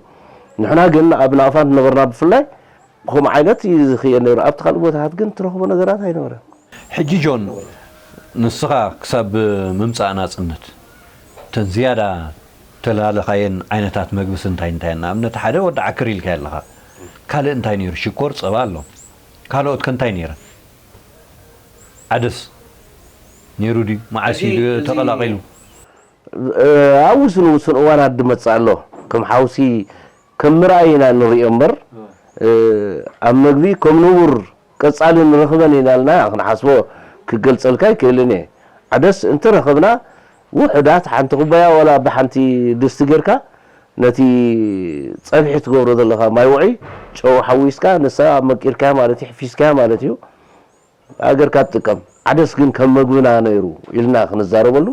ንሕና ግን ኣብ ናቕፋ ዝነበርና ብፍላይ ከምኡ ዓይነት እዩ ዝኽየድ ነይሩ። ኣብቲ ካልእ ቦታታት ግን ትረኽቦ ነገራት ኣይነበረን። ሕጂ ጆን፣ ንስኻ ክሳብ ምምጻእ ናጽነት እተን ዝያዳ ተላለኻየን ዓይነታት መግብስ እንታይ እንታይ? ንኣብነት ሓደ ወዲ ዓክር ኢልካ ኣለኻ። ካልእ እንታይ ነይሩ? ሽኮር፣ ጸባ ኣሎ። ካልኦት ከ እንታይ ነይረን? ዓደስ ነይሩ ድዩ? መዓስ እዩ ተቐላቒሉ? ኣብ ውሱን ውሱን እዋናት ድመጽእ ኣሎ። ከም ሓውሲ ከም ምርኣይ ኢና ንሪኦ እምበር ኣብ መግቢ ከም ንቡር ቀጻሊ ንረኽበን ኢና ኢልና ክንሓስቦ ክገልጸልካ ኣይክእልን እየ። ዓደስ እንተረኸብና ውሑዳት ሓንቲ ኩባያ ዋላ ብሓንቲ ድስቲ ጌርካ ነቲ ጸብሒ ትገብሮ ዘለኻ ማይ ውዑይ ጨው ሓዊስካ ንሳ መቂርካያ ማለት እዩ፣ ሕፊስካያ ማለት እዩ። ኣገርካ ትጥቀም። ዓደስ ግን ከም መግብና ነይሩ ኢልና ክንዛረበሉ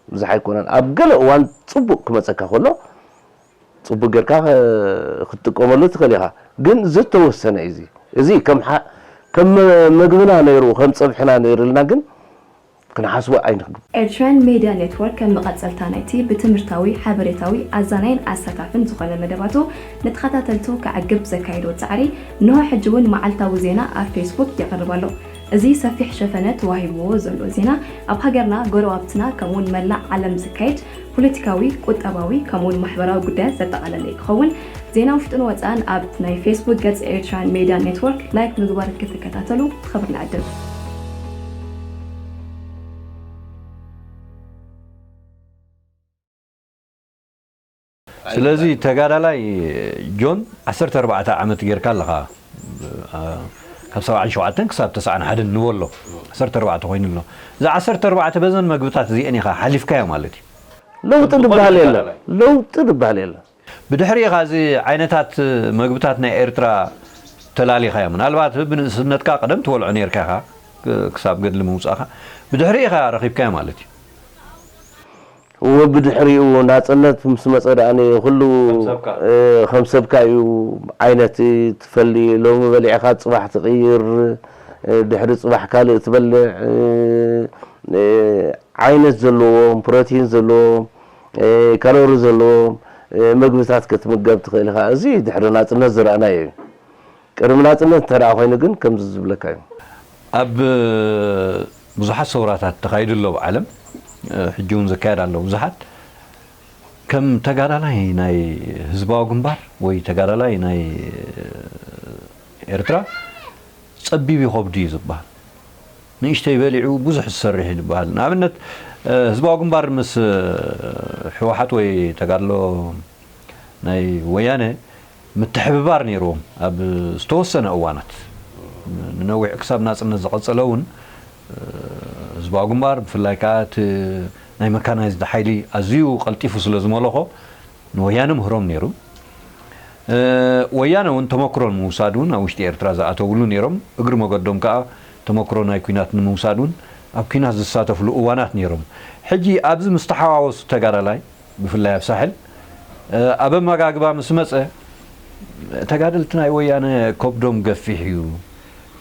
ብዙሕ ኣይኮነን። ኣብ ገለ እዋን ጽቡቕ ክመጸካ ከሎ ጽቡቕ ጌርካ ክትጥቀመሉ ትኽእል ኢኻ። ግን ዝተወሰነ እዩ እዚ። እዚ ከም መግብና ነይሩ ከም ጸብሕና ነይሩ ኢልና ግን ክንሓስቦ ኣይንኽግብ። ኤርትራን ሜድያ ኔትወርክ ከም መቐጸልታ ናይቲ ብትምህርታዊ፣ ሓበሬታዊ፣ ኣዛናይን ኣሳታፍን ዝኾነ መደባቱ ንተኸታተልቱ ከዕግብ ዘካየዶ ጻዕሪ እንሆ ሕጂ እውን መዓልታዊ ዜና ኣብ ፌስቡክ የቕርብ ኣሎ። እዚ ሰፊሕ ሸፈነ ተዋሂብዎ ዘሎ ዜና ኣብ ሃገርና፣ ጎረባብትና ከምኡውን መላእ ዓለም ዝካየድ ፖለቲካዊ፣ ቁጠባዊ ከምኡውን ማሕበራዊ ጉዳያት ዘጠቓለለ ክኸውን ዜና ውሽጥን ወጻእን ኣብ ናይ ፌስቡክ ገጽ ኤርትራን ሜድያ ኔትወርክ ላይክ ምግባር ክትከታተሉ ብኽብሪ ንዕድም። ስለዚ ተጋዳላይ ጆን ዓሰርተ ኣርባዕተ ዓመት ጌርካ ኣለኻ። ካብ ሰብዓን ሸውዓተን ክሳብ ተስዓን ሓደን ንበሎ ዓሰርተ ኣርባዕተ ኮይኑ ኣሎ። እዛ ዓሰርተ ኣርባዕተ በዘን መግብታት እዚአን ኢኻ ሓሊፍካዮ ማለት እዩ። ለውጢ ዝበሃል የለን። ለውጢ ዝበሃል የለን። ብድሕሪ ኢኻ እዚ ዓይነታት መግብታት ናይ ኤርትራ ተላሊኻዮ። ምናልባት ብንእስነትካ ቀደም ትበልዖ ነርካ ኢኻ ክሳብ ገድሊ ምውጻእኻ። ብድሕሪ ኢኻ ረኺብካዮ ማለት እዩ። ወብድሕሪኡ ናጽነት ምስ መጸ ደኣ ኩሉ ከም ሰብካ እዩ ዓይነት ትፈሊ። ሎሚ በሊዕኻ ጽባሕ ትቕይር፣ ድሕሪ ጽባሕ ካልእ ትበልዕ፣ ዓይነት ዘለዎም፣ ፕሮቲን ዘለዎም፣ ካሎሪ ዘለዎም ምግብታት ክትምገብ ትኽእል ኢኻ። እዚ ድሕሪ ናጽነት ዝረኣናዮ እዩ። ቅድሚ ናጽነት እንተ ደኣ ኮይኑ ግን ከምዚ ዝብለካ እዩ። ኣብ ብዙሓት ሰውራታት ተኻይዱ ኣሎ ኣብ ዓለም፣ ሕጂ እውን ዝካየድ ኣሎ ብዙሓት። ከም ተጋዳላይ ናይ ህዝባዊ ግንባር ወይ ተጋዳላይ ናይ ኤርትራ ጸቢብ ይኸብዱ እዩ ዝበሃል። ንእሽተይ በሊዑ ብዙሕ ዝሰርሕ እዩ ዝበሃል። ንኣብነት ህዝባዊ ግንባር ምስ ህወሓት ወይ ተጋድሎ ናይ ወያነ ምትሕብባር ነይርዎም ኣብ ዝተወሰነ እዋናት ንነዊሕ ክሳብ ናፅነት ዝቐፀለ እውን ህዝባዊ ግንባር ብፍላይ ከዓ እቲ ናይ መካናይዝድ ሓይሊ ኣዝዩ ቀልጢፉ ስለ ዝመለኾ ንወያነ ምህሮም ነይሩ። ወያነ እውን ተመክሮ ንምውሳድ እውን ኣብ ውሽጢ ኤርትራ ዝኣተውሉ ነይሮም። እግሪ መገዶም ከዓ ተመክሮ ናይ ኲናት ንምውሳድ እውን ኣብ ኲናት ዝሳተፍሉ እዋናት ነይሮም። ሕጂ ኣብዚ ምስ ተሓዋወሱ ተጋዳላይ ብፍላይ ኣብ ሳሕል ኣብ ኣመጋግባ ምስ መጸ ተጋደልቲ ናይ ወያነ ከብዶም ገፊሕ እዩ፣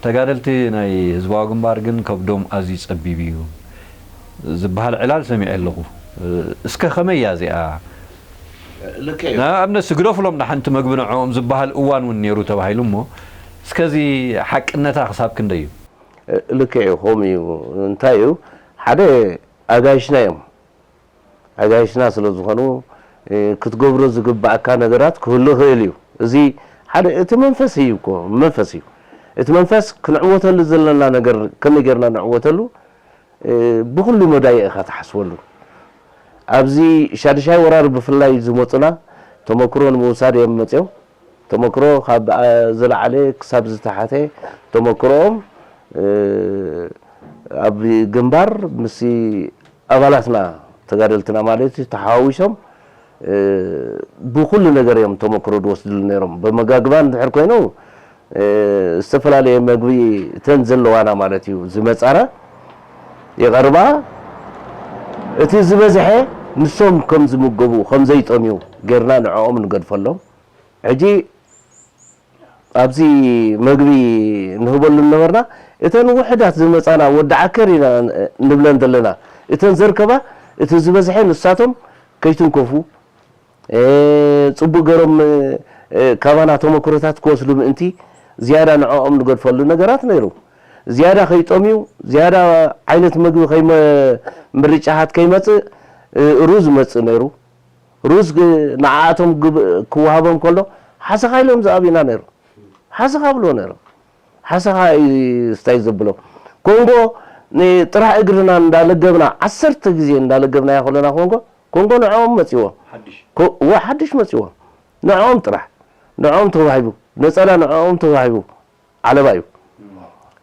ተጋደልቲ ናይ ህዝባዊ ግንባር ግን ከብዶም ኣዝዩ ጸቢብ እዩ ዝበሃል ዕላል ሰሚዐ ኣለኹ። እስከ ከመይ እያ እዚኣ? ንኣብነት ስግደፍሎም ንሓንቲ መግቢ ንዕኦም ዝበሃል እዋን እውን ነይሩ ተባሂሉ እሞ እስከዚ ሓቅነታ ክሳብ ክንደይ እዩ? ልክዕ እዩ፣ ከምኡ እዩ። እንታይ እዩ ሓደ ኣጋይሽና እዮም። ኣጋይሽና ስለ ዝኾኑ ክትገብሮ ዝግባኣካ ነገራት ክህሉ ይኽእል እዩ። እዚ ሓደ እቲ መንፈስ እዩ እኮ መንፈስ እዩ። እቲ መንፈስ ክንዕወተሉ ዘለና ነገር ከመይ ጌርና ንዕወተሉ ብኹሉ መዳይ ኢኻ ትሓስበሉ። ኣብዚ ሻድሻይ ወራር ብፍላይ ዝመፁና ተመክሮ ንምውሳድ እዮም መፅዮም። ተመክሮ ካብ ዝለዓለ ክሳብ ዝተሓተ ተመክሮኦም ኣብ ግንባር ምስ ኣባላትና ተጋደልትና ማለት እዩ ተሓዋዊሶም ብኩሉ ነገር እዮም ተመክሮ ዝወስድሉ ነይሮም። በመጋግባ እንድሕር ኮይኑ ዝተፈላለየ መግቢ እተን ዘለዋና ማለት እዩ ዝመፃና ይቐርባ። እቲ ዝበዝሐ ንሶም ከም ዝምገቡ ከም ዘይጠምዩ ጌርና ንዕኦም ንገድፈሎም። ሕጂ ኣብዚ መግቢ ንህበሉ ነበርና። እተን ውሕዳት ዝመፃና ወዲ ዓከር ኢና ንብለን ዘለና። እተን ዘርከባ እቲ ዝበዝሐ ንሳቶም ከይትንከፉ ፅቡቅ ገሮም ካባና ተመክሮታት ክወስዱ ምእንቲ ዝያዳ ንዕኦም ንገድፈሉ ነገራት ነይሩ። ዝያዳ ከይጠምዩ ዝያዳ ዓይነት መግቢ ምርጫታት ከይመፅእ ሩዝ ይመፅእ ነይሩ። ሩዝ ንዓኣቶም ክወሃቦም ከሎ ሓሰኻ ኢሎም ዝኣብዩና ነይሩ። ሓሰኻ ብልዎ ነይሮም። ሓሰኻ እዩ ስታይ ዘብሎ። ኮንጎ ጥራሕ እግርና እንዳለገብና ዓሰርተ ግዜ እንዳለገብናያ ከለና ኮንጎ ኮንጎ ንዕኦም መፂዎም። እወ ሓድሽ መፂዎም። ንዕኦም ጥራሕ ንዕኦም ተዋሂቡ ነፀላ ንዕኦም ተዋሂቡ ዓለባ እዩ።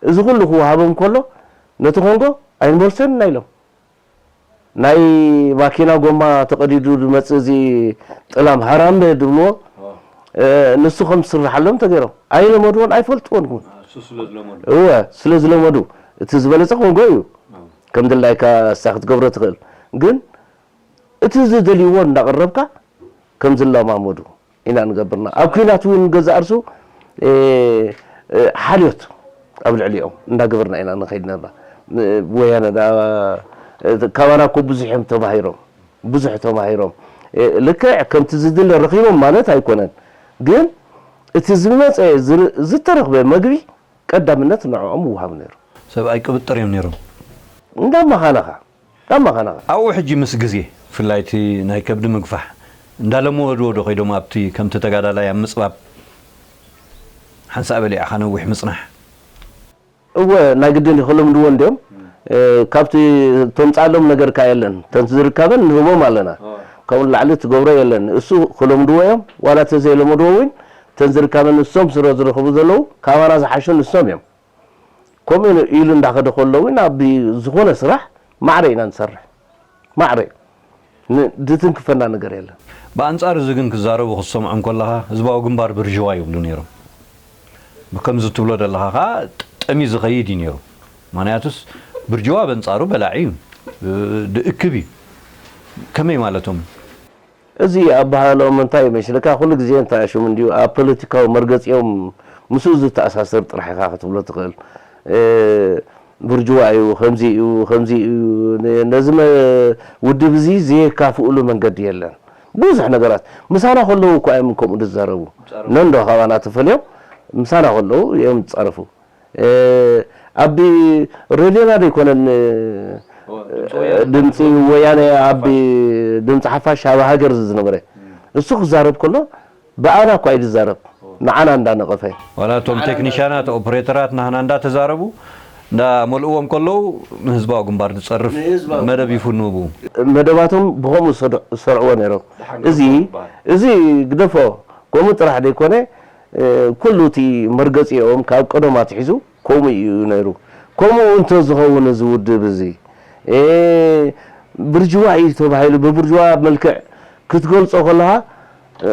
እዚ ኩሉ ክወሃቦም ከሎ ነቲ ኮንጎ ኣይንመልሰን ኢና ኢሎም። ናይ ማኪና ጎማ ተቐዲዱ ዝመፅእ እዚ ጥላም ሃራምበ ዝብልዎ ንሱ ከም ዝስርሓሎም ተገይሮም ኣይለመድዎን ኣይፈልጥዎን እውን። እወ ስለ ዝለመዱ እቲ ዝበለፀ ኮንጎ እዩ። ከም ድላይካ እሳ ክትገብሮ ትኽእል ግን እቲ ዝደልይዎ እንዳቕረብካ ከም ዝለማመዱ ኢና ንገብርና። ኣብ ኲናት እውን ገዛእ ርእሱ ሓልዮት ኣብ ልዕሊኦም እንዳገበርና ኢና ንኸይድ ነርና። ወያነ ካባና እኮ ብዙሕ እዮም ተማሂሮም፣ ብዙሕ ተማሂሮም። ልክዕ ከምቲ ዝድለ ረኺቦም ማለት ኣይኮነን፣ ግን እቲ ዝመፀ ዝተረኽበ መግቢ ቀዳምነት ንዕኦም ምውሃብ ነይሩ። ሰብኣይ ቅብጥር እዮም ነይሮም። እንዳማኻነኻ እንዳማኻነኻ። ኣብኡ ሕጂ ምስ ግዜ ብፍላይ እቲ ናይ ከብዲ ምግፋሕ እንዳለመድዎ ዶ ከይዶም ኣብቲ ከምቲ ተጋዳላይ ኣብ ምፅባብ ሓንሳእ በሊዕኻ ነዊሕ ምፅናሕ? እወ ናይ ግድን እዩ ክልምድዎ እንድዮም። ካብቲ ተምፅኣሎም ነገር ከኣ የለን። ተን ዝርከበን ንህቦም ኣለና። ካብኡ ንላዕሊ ትገብሮ የለን። እሱ ክለምድዎ እዮም፣ ዋላ ተዘይለመድዎ እውን እተን ዝርካበን ንሶም ስለ ዝረኽቡ ዘለዉ ካባና ዝሓሹ ንሶም እዮም። ከምኡ ኢሉ እንዳኸደ ከሎ እውን ኣብ ዝኾነ ስራሕ ማዕረ ኢና ንሰርሕ። ማዕረ ን- ዝትንክፈና ነገር የለን። ብኣንጻር እዚ ግን ክዛረቡ ክትሰምዖም ከለኻ ህዝባዊ ግንባር ብርዥዋ ይብሉ ነይሮም። ብከምዚ ትብሎ ዘለኻ ኸዓ ጠሚ ዝኸይድ እዩ ነይሩ። ምኽንያቱስ ብርጅዋ በንጻሩ በላዒ እዩ፣ ድእክብ እዩ። ከመይ ማለቶም? እዚ ኣበሃህላኦም እንታይ ይመስለካ? ኩሉ ግዜ እንታይ ሽሙ እንድዩ፣ ኣብ ፖለቲካዊ መርገጺኦም ምስኡ ዝተኣሳሰር ጥራሕ ኢኻ ክትብሎ ትኽእል። እ፣ ብርጅዋ እዩ፣ ከምዚ እዩ፣ ከምዚ እዩ፣ ነ-፣ ነዚ መ-፣ ውድብ እዚ ዘየካፍእሉ መንገዲ የለን። ብዙሕ ነገራት ምሳና ከለዉ እኳ እዮም ከምኡ ዝዛረቡ። ነንዶ ካባና ተፈልዮም ምሳና ከለዉ እዮም ዝጻረፉ። እ፣ ኣብ ሬድዮና ዶ ኣይኮነን፣ እ፣ ድምፂ ወያነ ኣብ ድምፂ ሓፋሽ ኣብ ሃገር ዝነበረ እሱ ክዛረብ ከሎ ብኣና እኳ እዩ ዝዛረብ፣ ንዓና እንዳነቐፈ። ዋላ እቶም ቴክኒሻናት ኦፕሬተራት ናህና እንዳተዛረቡ እንዳመልእዎም ከለዉ ንህዝባዊ ግንባር ዝፀርፍ መደብ ይፍንዉ። መደባቶም ብኸምኡ ዝሰርዕዎ ነይሮም። እዚ እዚ ግደፎ፣ ከምኡ ጥራሕ ዘይኮነ፣ እ፣ ኩሉ እቲ መርገጺኦም ካብ ቀደም ኣትሒዙ ከምኡ እዩ ነይሩ። ከምኡ እንተዝኸውን እዚ ውድብ እዚ፣ እ፣ ብርጅዋ እዩ ተባሂሉ ብብርጅዋ መልክዕ ክትገልጾ ከለኻ፣ እ፣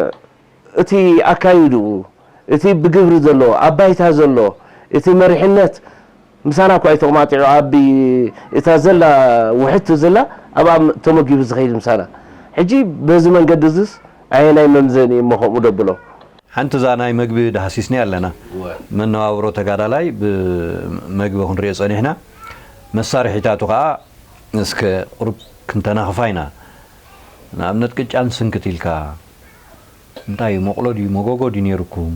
እቲ ኣካይድኡ፣ እቲ ብግብሪ ዘሎ፣ ኣብ ባይታ ዘሎ፣ እቲ መሪሕነት ምሳና እኳ እዩ ተቐማጢዑ፣ ኣብ እታ ዘላ ውሕድቲ ዘላ ኣብኣ ተመጊቡ ዝኸይድ ምሳና። ሕጂ በዚ መንገዲ እዚስ ኣየናይ መምዘኒ እሞ ከምኡ ደብሎ? ሓንቲ እዛ ናይ መግቢ ዳህሲስኒ ኣለና። እወ። መነባብሮ ተጋዳላይ ብመግቢ ክንሪኦ ጸኒሕና። መሳርሒታቱ ከኣ እስከ ቁሩብ ክንተናኽፋ ኢና። ንኣብነት ቅጫን ስንክት ኢልካ፣ እንታይ እዩ፣ መቑሎ ድዩ፣ መጎጎ ድዩ ነይሩኩም?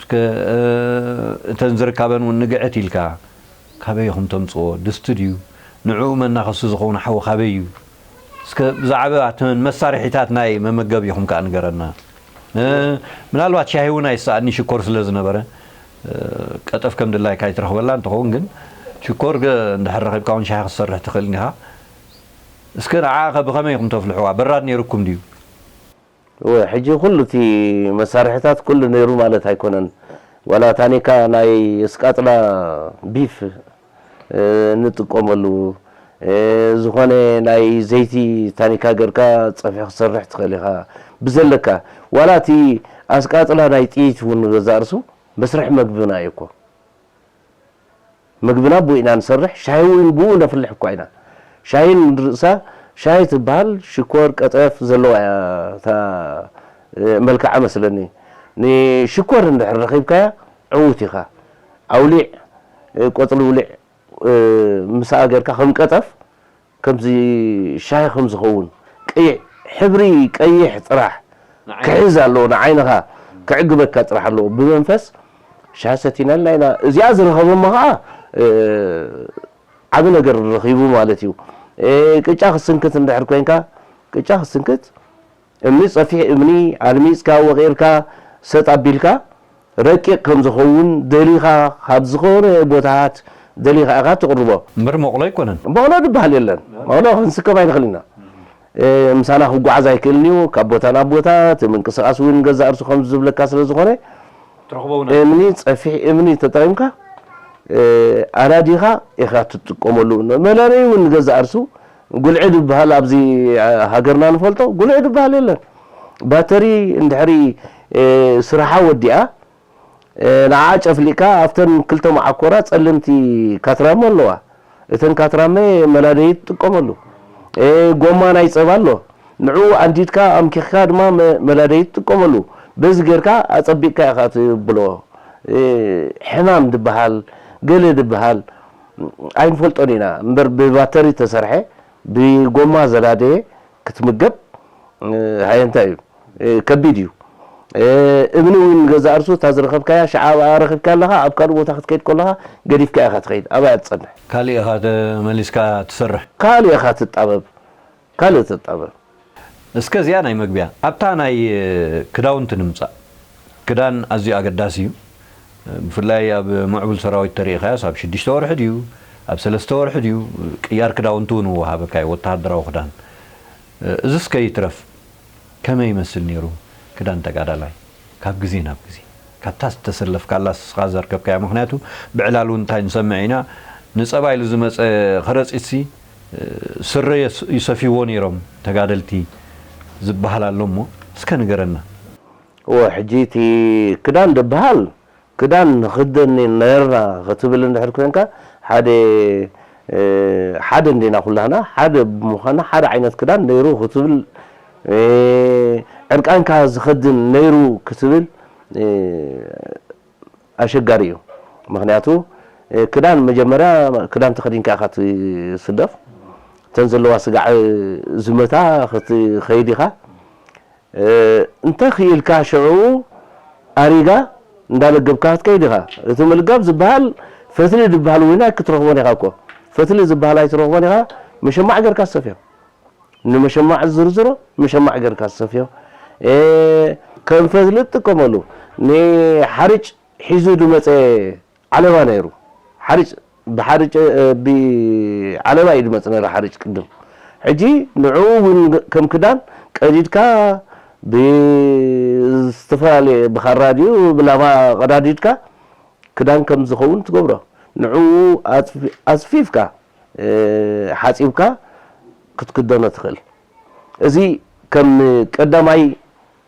እስከ፣ እ፣ እተን ዝርካበን እውን ንግዕት ኢልካ፣ ካበይ ኢኹም ተምጽኦ? ድስቲ ድዩ? ንዕኡ መናኸሲ ዝኸውን ሓዊ ካበይ እዩ? እስከ ብዛዕባ እተን መሳርሒታት ናይ መመገቢኹም ከኣ ንገረና። እ፣ ምናልባት ሻሂ እውን ኣይሰኣኒ ሽኮር ስለ ዝነበረ፣ እ፣ ቀጠፍ ከም ድላይካ ኣይትረኽበላ እንትኸውን፣ ግን ሽኮር ገ-፣ እንድሕር ረኺብካ እውን ሻሂ ክትሰርሕ ትኽእል ኢኻ። እስከ ንዓኣ ከ ብኸመይ ኢኹም ተፍልሕዋ? በራድ ነይሩኩም ድዩ? እወ፣ ሕጂ ኩሉ እቲ መሳርሒታት ኩሉ ነይሩ ማለት ኣይኮነን። ዋላ ታኒካ ናይ እስቃጥላ ቢፍ፣ እ፣ እንጥቀመሉ፣ እ፣ ዝኾነ ናይ ዘይቲ ታኒካ ገርካ ጸብሒ ክትሰርሕ ትኽእል ኢኻ። ብዘለካ፣ ዋላ እቲ ኣስቃጥላ ናይ ጥይት እውን ንገዛእ ርእሱ መስርሒ መግብና እዩ እኮ። መግብና ብኡ ኢና ንሰርሕ፣ ሻሂ እውን ብኡ ነፍልሕ እኳ ኢና። ሻሂ ንርእሳ፣ ሻሂ ትበሃል ሽኮር፣ ቀጠፍ ዘለዋ እያ እታ፣ እ፣ መልክዓ መስለኒ። ንሽኮር እንድሕር ረኺብካያ ዕዉት ኢኻ። ኣውሊዕ፣ እ፣ ቆጽሊ ውሊዕ፣ እ፣ ምስኣ ጌርካ ከም ቀጠፍ፣ ከምዚ ሻሂ ከም ዝኸውን፣ ቀይሕ፣ ሕብሪ ቀይሕ ጥራሕ ንዓይንኻ ክሕዝ ኣለዎ፣ ንዓይንኻ ክዕግበካ ጥራሕ ኣለዎ። ብመንፈስ ሻሂ ሰቲናልና ኢና። እዚኣ ዝረኸበ እሞ ኸዓ፣ እ፣ ዓቢ ነገር ረኺቡ ማለት እዩ። እ፣ ቅጫ ክትስንክት እንድሕር ኮይንካ፣ ቅጫ ክትስንክት፣ እምኒ፣ ጸፊሕ እምኒ ኣልሚጽካ፣ ወቒርካ፣ ሰጥ ኣቢልካ፣ ረቂቕ ከም ዝኸውን ደሊኻ፣ ካብ ዝኾነ ቦታታት ደሊኻ ኢኻ ትቕርቦ። እምበር መቑሎ ኣይኮነን። መቑሎ ዝበሃል የለን። መቑሎ ክንስከም ኣይንኽእል ኢና። እ፣ ምሳና ክጓዓዝ ኣይክእልን እዩ። ካብ ቦታ ናብ ቦታ፣ እቲ ምንቅስቓስ እውን ገዛእ ርእሱ ከም ዝብለካ ስለ ዝኾነ፣ ትረኽቦ እውን እምኒ፣ ጸፊሕ እምኒ ተጠቒምካ፣ እ፣ ኣዳዲኻ ኢኻ ትጥቀመሉ። መለለዪ እውን ገዛእ ርእሱ ጉልዒ ዝበሃል ኣብዚ፣ እ፣ ሃገርና ንፈልጦ፣ ጉልዒ ዝበሃል የለን። ባተሪ እንድሕሪ፣ እ፣ ስርሓ ወዲኣ፣ እ፣ ንዓ ጨፍሊቕካ ኣብተን ክልተ መዓኮራ ጸለምቲ ካትራሞ ኣለዋ። እተን ካትራመ መላደዪ ትጥቀመሉ። እ፣ ጎማ ናይ ጸባ ኣሎ። ንዕኡ ኣንዲድካ ኣምኪኽካ ድማ መ-፣ መላደዪ ትጥቀመሉ። በዚ ጌርካ ኣጸቢቕካ ኢኻ ትብሎ። እ፣ ሕማም ድበሃል፣ ገለ ድበሃል ኣይንፈልጦን ኢና። እምበር ብባተሪ ተሰርሐ፣ ብጎማ ዘላደየ ክትምገብ፣ እ፣ ሃየ እንታይ እዩ? እ፣ ከቢድ እዩ። እ፣ እምኒ እውን ገዛ እርሱ እታ ዝረኸብካያ ሽዓ ኣብኣ ረኺብካ ኣለኻ፣ ኣብ ካልእ ቦታ ክትከይድ ከለኻ ገዲፍካ ኢኻ ትኸይድ፣ ኣብኣ ትጸንሕ። ካልእ ኢኻ ተመሊስካ ትሰርሕ። ካልእ ኢኻ ትጣበብ፣ ካልእ ትጣበብ። እስከ እዚኣ ናይ መግቢያ፣ ኣብታ ናይ፣ እ፣ ክዳውንቲ ንምጻእ። ክዳን ኣዝዩ ኣገዳሲ እዩ። ብፍላይ ኣብ ምዕቡል ሰራዊት ተሪኢኻዮስ ኣብ ሽዱሽተ ወርሒ ድዩ፣ ኣብ ሰለስተ ወርሒ ድዩ፣ ቅያር ክዳውንቲ እውን ይወሃበካ እዩ፣ ወተሃደራዊ ክዳን። እዝስ ከይትረፍ፣ ከመይ ይመስል ነይሩ ክዳን ተጋዳላይ ካብ ግዜ ናብ ግዜ? ካብታ ዝተሰለፍካላ ስኻ ዘርከብካያ፣ ምኽንያቱ ብዕላሉ እንታይ ንሰምዕ ኢና፣ ንጸባ ኢሉ ዝመጸ ከረጺትሲ ስረ የስ- ይሰፍይዎ ነይሮም ተጋደልቲ ዝበሃል ኣሎ እሞ እስከ ንገረና። እወ፣ ሕጂ እቲ ክዳን ዝበሃል ክዳን ንኽደን ነርና ክትብል እንድሕር ኮይንካ ሓደ ሓደ እንዲና ኩላህና ሓደ ብምዃና ሓደ ዓይነት ክዳን ነይሩ ክትብል ዕርቃንካ ዝኸድን ነይሩ ክትብል ኣሸጋሪ እዩ። ምክንያቱ ክዳን መጀመርያ ክዳን ተኸዲንካ ኢኻ ትስለፍ፣ እተን ዘለዋ ስጋዕ ዝመታ ክትኸይድ ኢኻ። እንተ ክኢልካ ሽዑ ኣሪጋ እንዳለገብካ ክትከይድ ኢኻ። እቲ ምልጋብ ዝበሃል ፈትሊ ዝበሃል እውን ኣይክትረኽቦን ኢኻ እኮ። ፈትሊ ዝበሃል ኣይትረኽቦን ኢኻ። መሸማዕ ጌርካ ትሰፍዮ። ንመሸማዕ ዝዝርዝሮ መሸማዕ ጌርካ ትሰፍዮ። ከም ፈትሊ ትጥቀመሉ። ንሓርጭ ሒዙ ዝመፀ ዓለባ ነይሩ። ሓርጭ ብሓርጭ ብዓለባ እዩ ዝመፅ ነይሩ ሓርጭ ቅድም። ሕጂ ንዕኡ እውን ከም ክዳን ቀዲድካ ብዝተፈላለየ ብኻራ ድዩ ብላማ ቀዳዲድካ ክዳን ከም ዝኸውን ትገብሮ። ንዕኡ ኣፅፊፍካ ሓፂብካ ክትክደኖ ትኽእል። እዚ ከም ቀዳማይ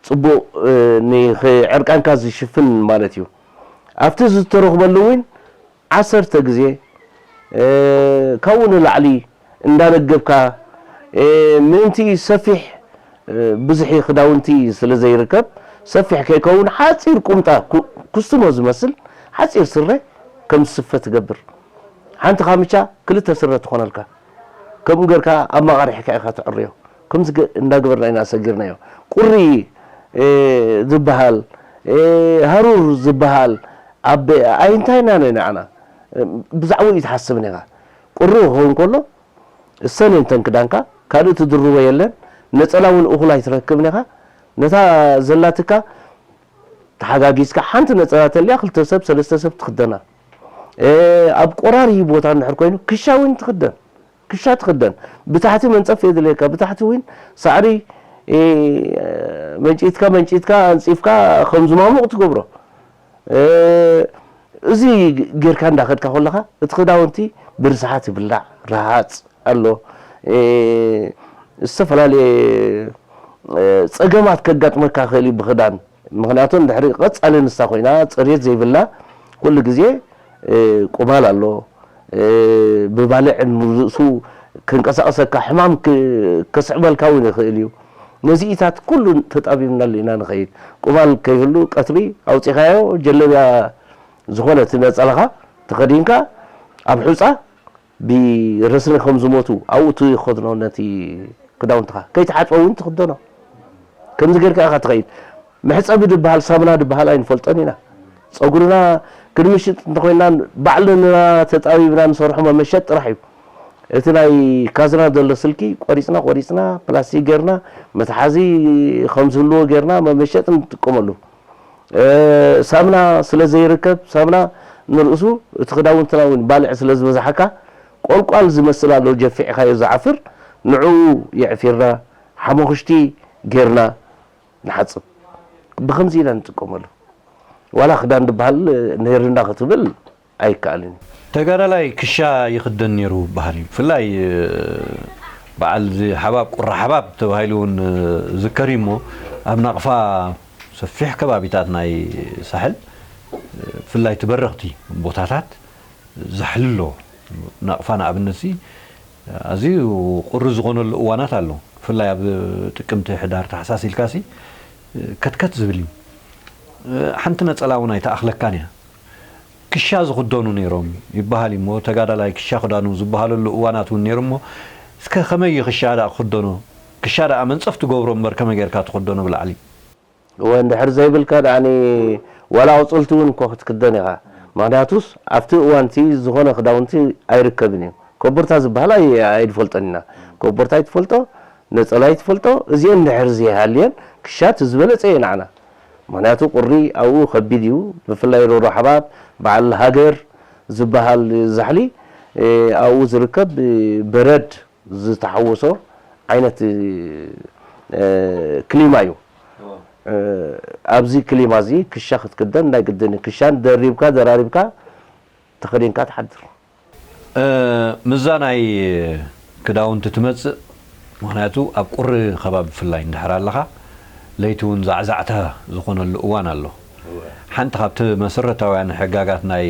ፅቡቕ ንዕርቃንካ ዝሽፍን ማለት እዩ። ኣብቲ ዝተረኽበሉ እውን ዓሰርተ ግዜ ካብኡ ንላዕሊ እንዳለገብካ ምእንቲ ሰፊሕ ብዙሒ ክዳውንቲ ስለ ዘይርከብ ሰፊሕ ከይከውን ሓፂር ቁምጣ ኩስትሞ ዝመስል ሓፂር ስረ ከም ዝስፈ ትገብር። ሓንቲ ካምቻ ክልተ ስረ ትኾነልካ። ከምኡ ጌርካ ኣማቓሪሕካ ኢኻ ተዕርዮ። ከምዚ እንዳገበርና ኢና ሰጊርናዮ። ቁሪ ዝበሃል ሃሩር ዝበሃል ኣብ ኣይንታይና ነ ንዓና ብዛዕባኡ ይትሓስብን ኢኻ። ቁሪ ክኸውን ከሎ እሰን እንተን ክዳንካ ካልእ ትድርቦ የለን። ነፀላ እውን እኹል ኣይትረክብን ኢኻ። ነታ ዘላትካ ተሓጋጊዝካ ሓንቲ ነፀላ ተልያ ክልተ ሰብ ሰለስተ ሰብ ትኽደና። ኣብ ቆራሪ ቦታ እንድሕር ኮይኑ ክሻ እውን ትኽደን። ክሻ ትኽደን። ብታሕቲ መንፀፍ የድልየካ። ብታሕቲ እውን ሳዕሪ መንጭትካ መንጭትካ ኣንፂፍካ ከም ዝማሙቕ ትገብሮ። እዚ ጌርካ እንዳኸድካ ከለኻ እቲ ክዳውንቲ ብርስሓት ይብላዕ፣ ረሃፅ ኣሎ። ዝተፈላለየ ፀገማት ከጋጥመካ ክእል እዩ ብክዳን። ምክንያቱ እንድሕሪ ቀፃሊ ንሳ ኮይና ፅሬት ዘይብላ ኩሉ ግዜ ቁማል ኣሎ። ብባልዕ ንርእሱ ክንቀሳቀሰካ ሕማም ከስዕበልካ እውን ይኽእል እዩ። ነዚኢታት ኩሉ ተጣቢብናሉ ኢና ንኸይድ። ቁማል ከይህሉ ቀትሪ ኣውፂኻዮ ጀለብያ ዝኾነ እቲ ነፀላኻ ተኸዲንካ ኣብ ሑፃ ብረስኒ ከም ዝሞቱ ኣብኡ ትኸድኖ ነቲ ክዳውንትኻ ከይተሓፅበ እውን ትኽደኖ። ከምዚ ጌርካ ኢኻ ትኸይድ። መሕፀቢ ድበሃል ሳሙና ድበሃል ኣይንፈልጦን ኢና። ፀጉርና ክንምሽጥ እንተኮይና ባዕልና ተጣቢብና ንሰርሖ መመሸጥ ጥራሕ እዩ። እቲ ናይ ካዝና ዘሎ ስልኪ ቆሪፅና ቆሪፅና ፕላስቲክ ጌርና መትሓዚ ከም ዝህልዎ ጌርና መመሸጥ ንጥቀመሉ። ሳምና ስለ ዘይርከብ ሳምና ንርእሱ እቲ ክዳውንትና እውን ባልዕ ስለ ዝበዝሓካ ቆልቋል ዝመስል ኣሎ ጀፊዕካዮ ዝዓፍር ንዕኡ የዕፊርና ሓሞኽሽቲ ጌርና ንሓፅብ። ብኸምዚ ኢና ንጥቀመሉ። ዋላ ክዳን ዝበሃል ነይርና ክትብል ኣይከኣልን እዩ። ተጋዳላይ ክሻ ይኽደን ነይሩ ይበሃል እዩ። ብፍላይ በዓል እዚ ሓባብ ቁራ ሓባብ ተባሂሉ እውን ዝከር እዩ እሞ ኣብ ናቕፋ ሰፊሕ ከባቢታት ናይ ሳሕል ብፍላይ እቲ በረኽቲ ቦታታት ዛሕሊ ኣሎ። ናቕፋ ንኣብነት ሲ ኣዝዩ ቁሪ ዝኾነሉ እዋናት ኣሎ። ብፍላይ ኣብ ጥቅምቲ፣ ሕዳር፣ ታሕሳስ ኢልካ ሲ ከትከት ዝብል እዩ። ሓንቲ ነፀላ እውን ኣይተኣኽለካን እያ። ክሻ ዝኽደኑ ነይሮም ይበሃል እሞ ተጋዳላይ ክሻ ክዳኑ ዝበሃለሉ እዋናት እውን ነይሩ እሞ እስከ ከመይ እዩ ክሻ ደኣ ክኽደኖ? ክሻ ደኣ መንፀፍ ትገብሮ እምበር ከመይ ጌርካ ትኽደኖ ብላዕሊ? እወ እንድሕር ዘይብልካ ደኣኒ ዋላ ኣቑፅልቲ እውን እኮ ክትክደን ኢኻ። ምኽንያቱስ ኣብቲ እዋንቲ ዝኾነ ክዳውንቲ ኣይርከብን እዩ። ኮቦርታ ዝበሃል ኣይ- ኣይንፈልጦን ኢና። ኮቦርታ ኣይትፈልጦ፣ ነፀላ ኣይትፈልጦ። እዚአን እንድሕር ዘይሃልየን ክሻ እቲ ዝበለፀ እዩ ንዓና። ምኽንያቱ ቁሪ ኣብኡ ከቢድ እዩ። ብፍላይ ሮሮ ሓባብ በዓል ሃገር ዝበሃል ዛሕሊ ኣብኡ ዝርከብ በረድ ዝተሓወሶ ዓይነት ክሊማ እዩ። ኣብዚ ክሊማ እዚ ክሻ ክትክደን ናይ ግድን እዩ። ክሻን ደሪብካ ደራሪብካ ተኸዲንካ ትሓድር። ምዛ ናይ ክዳውንቲ ትመጽእ። ምኽንያቱ ኣብ ቁሪ ከባቢ ብፍላይ እንድሕር ኣለኻ ለይቲ እውን ዛዕዛዕታ ዝኾነሉ እዋን ኣሎ። ሓንቲ ካብቲ መሰረታውያን ሕጋጋት ናይ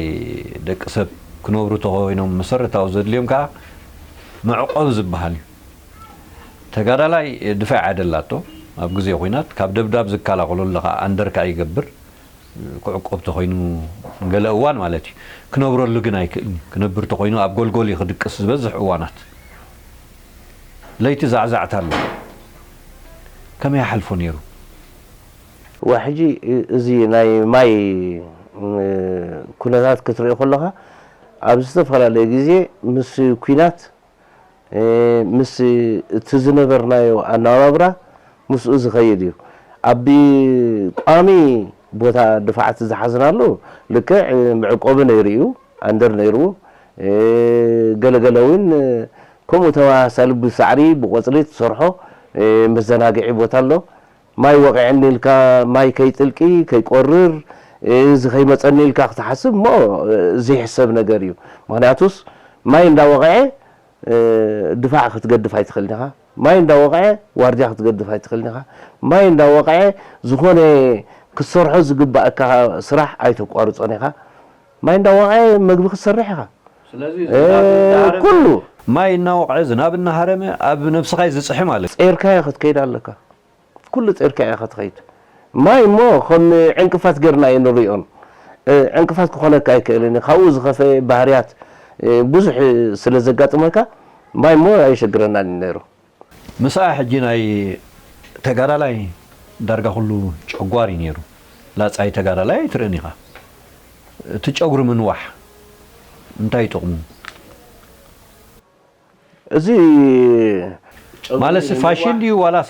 ደቂ ሰብ ክነብሩ ተኾይኖም መሰረታዊ ዘድልዮም ከዓ መዕቆብ ዝበሃል እዩ። ተጋዳላይ ድፋዕ ኣይደላቶ። ኣብ ግዜ ኹናት ካብ ደብዳብ ዝከላኸለሉ ከዓ ኣንደርካ ይገብር። ክዕቆብ ተኾይኑ ንገለ እዋን ማለት እዩ። ክነብረሉ ግን ኣይክእልን እዩ። ክነብር ተኾይኑ ኣብ ጎልጎል እዩ ክድቅስ ዝበዝሕ እዋናት። ለይቲ ዛዕዛዕታ ኣሎ። ከመይ ይሓልፎ ነይሩ? ዋ ሕጂ እዚ ናይ ማይ ኩነታት ክትርኢ ከለኻ ኣብ ዝተፈላለየ ግዜ ምስ ኩናት ምስ እቲ ዝነበርናዮ ኣነባብራ ምስኡ ዝኸይድ እዩ። ኣብ ቋሚ ቦታ ድፋዓት ዝሓዝናሉ ልክዕ መዕቆቢ ነይሩ እዩ፣ ኣንደር ነይሩ፣ ገለገለ እውን ከምኡ ተመሳሳሊ ብሳዕሪ ብቆፅሊ ትሰርሖ መዘናግዒ ቦታ ኣሎ። ማይ ወቂዐኒ ኢልካ ማይ ከይጥልቂ ከይቆርር እዚ ከይመፀኒ ኢልካ ክትሓስብ እሞ ዘይሕሰብ ነገር እዩ። ምክንያቱስ ማይ እንዳወቀዐ ድፋዕ ክትገድፍ ኣይትኽእልን ኢኻ። ማይ እንዳወቐዐ ዋርድያ ክትገድፍ ኣይትኽእልን ኢኻ። ማይ እንዳወቐዐ ዝኾነ ክትሰርሖ ዝግባእካ ስራሕ ኣይተቋርጾን ኢኻ። ማይ እንዳወቐዐ መግቢ ክትሰርሕ ኢኻ። ስለዚ ኩሉ ማይ እናወቕዐ ዝናብ እናሃረመ ኣብ ነብስኻ እዩ ዝፅሒ ማለት እዩ። ጸይርካዮ ክትከይድ ኣለካ። ኩሉ ጸይርካ ኢኻ ትኸይድ። ማይ እሞ ከም ዕንቅፋት ጌርና እዩ ንሪኦን። ዕንቅፋት ክኾነካ ኣይክእልን እዩ። ካብኡ ዝኸፈ ባህርያት ብዙሕ ስለ ዘጋጥመካ ማይ እሞ ኣየሸግረናን እዩ ነይሩ። ምስኣ ሕጂ ናይ ተጋዳላይ ዳርጋ ኩሉ ጨጓር እዩ ነይሩ። ላጻይ ተጋዳላይ ኣይትርእን ኢኻ። እቲ ጨጉሪ ምንዋሕ እንታይ ጥቕሙ? እዚ ማለት ፋሽን ድዩ ዋላስ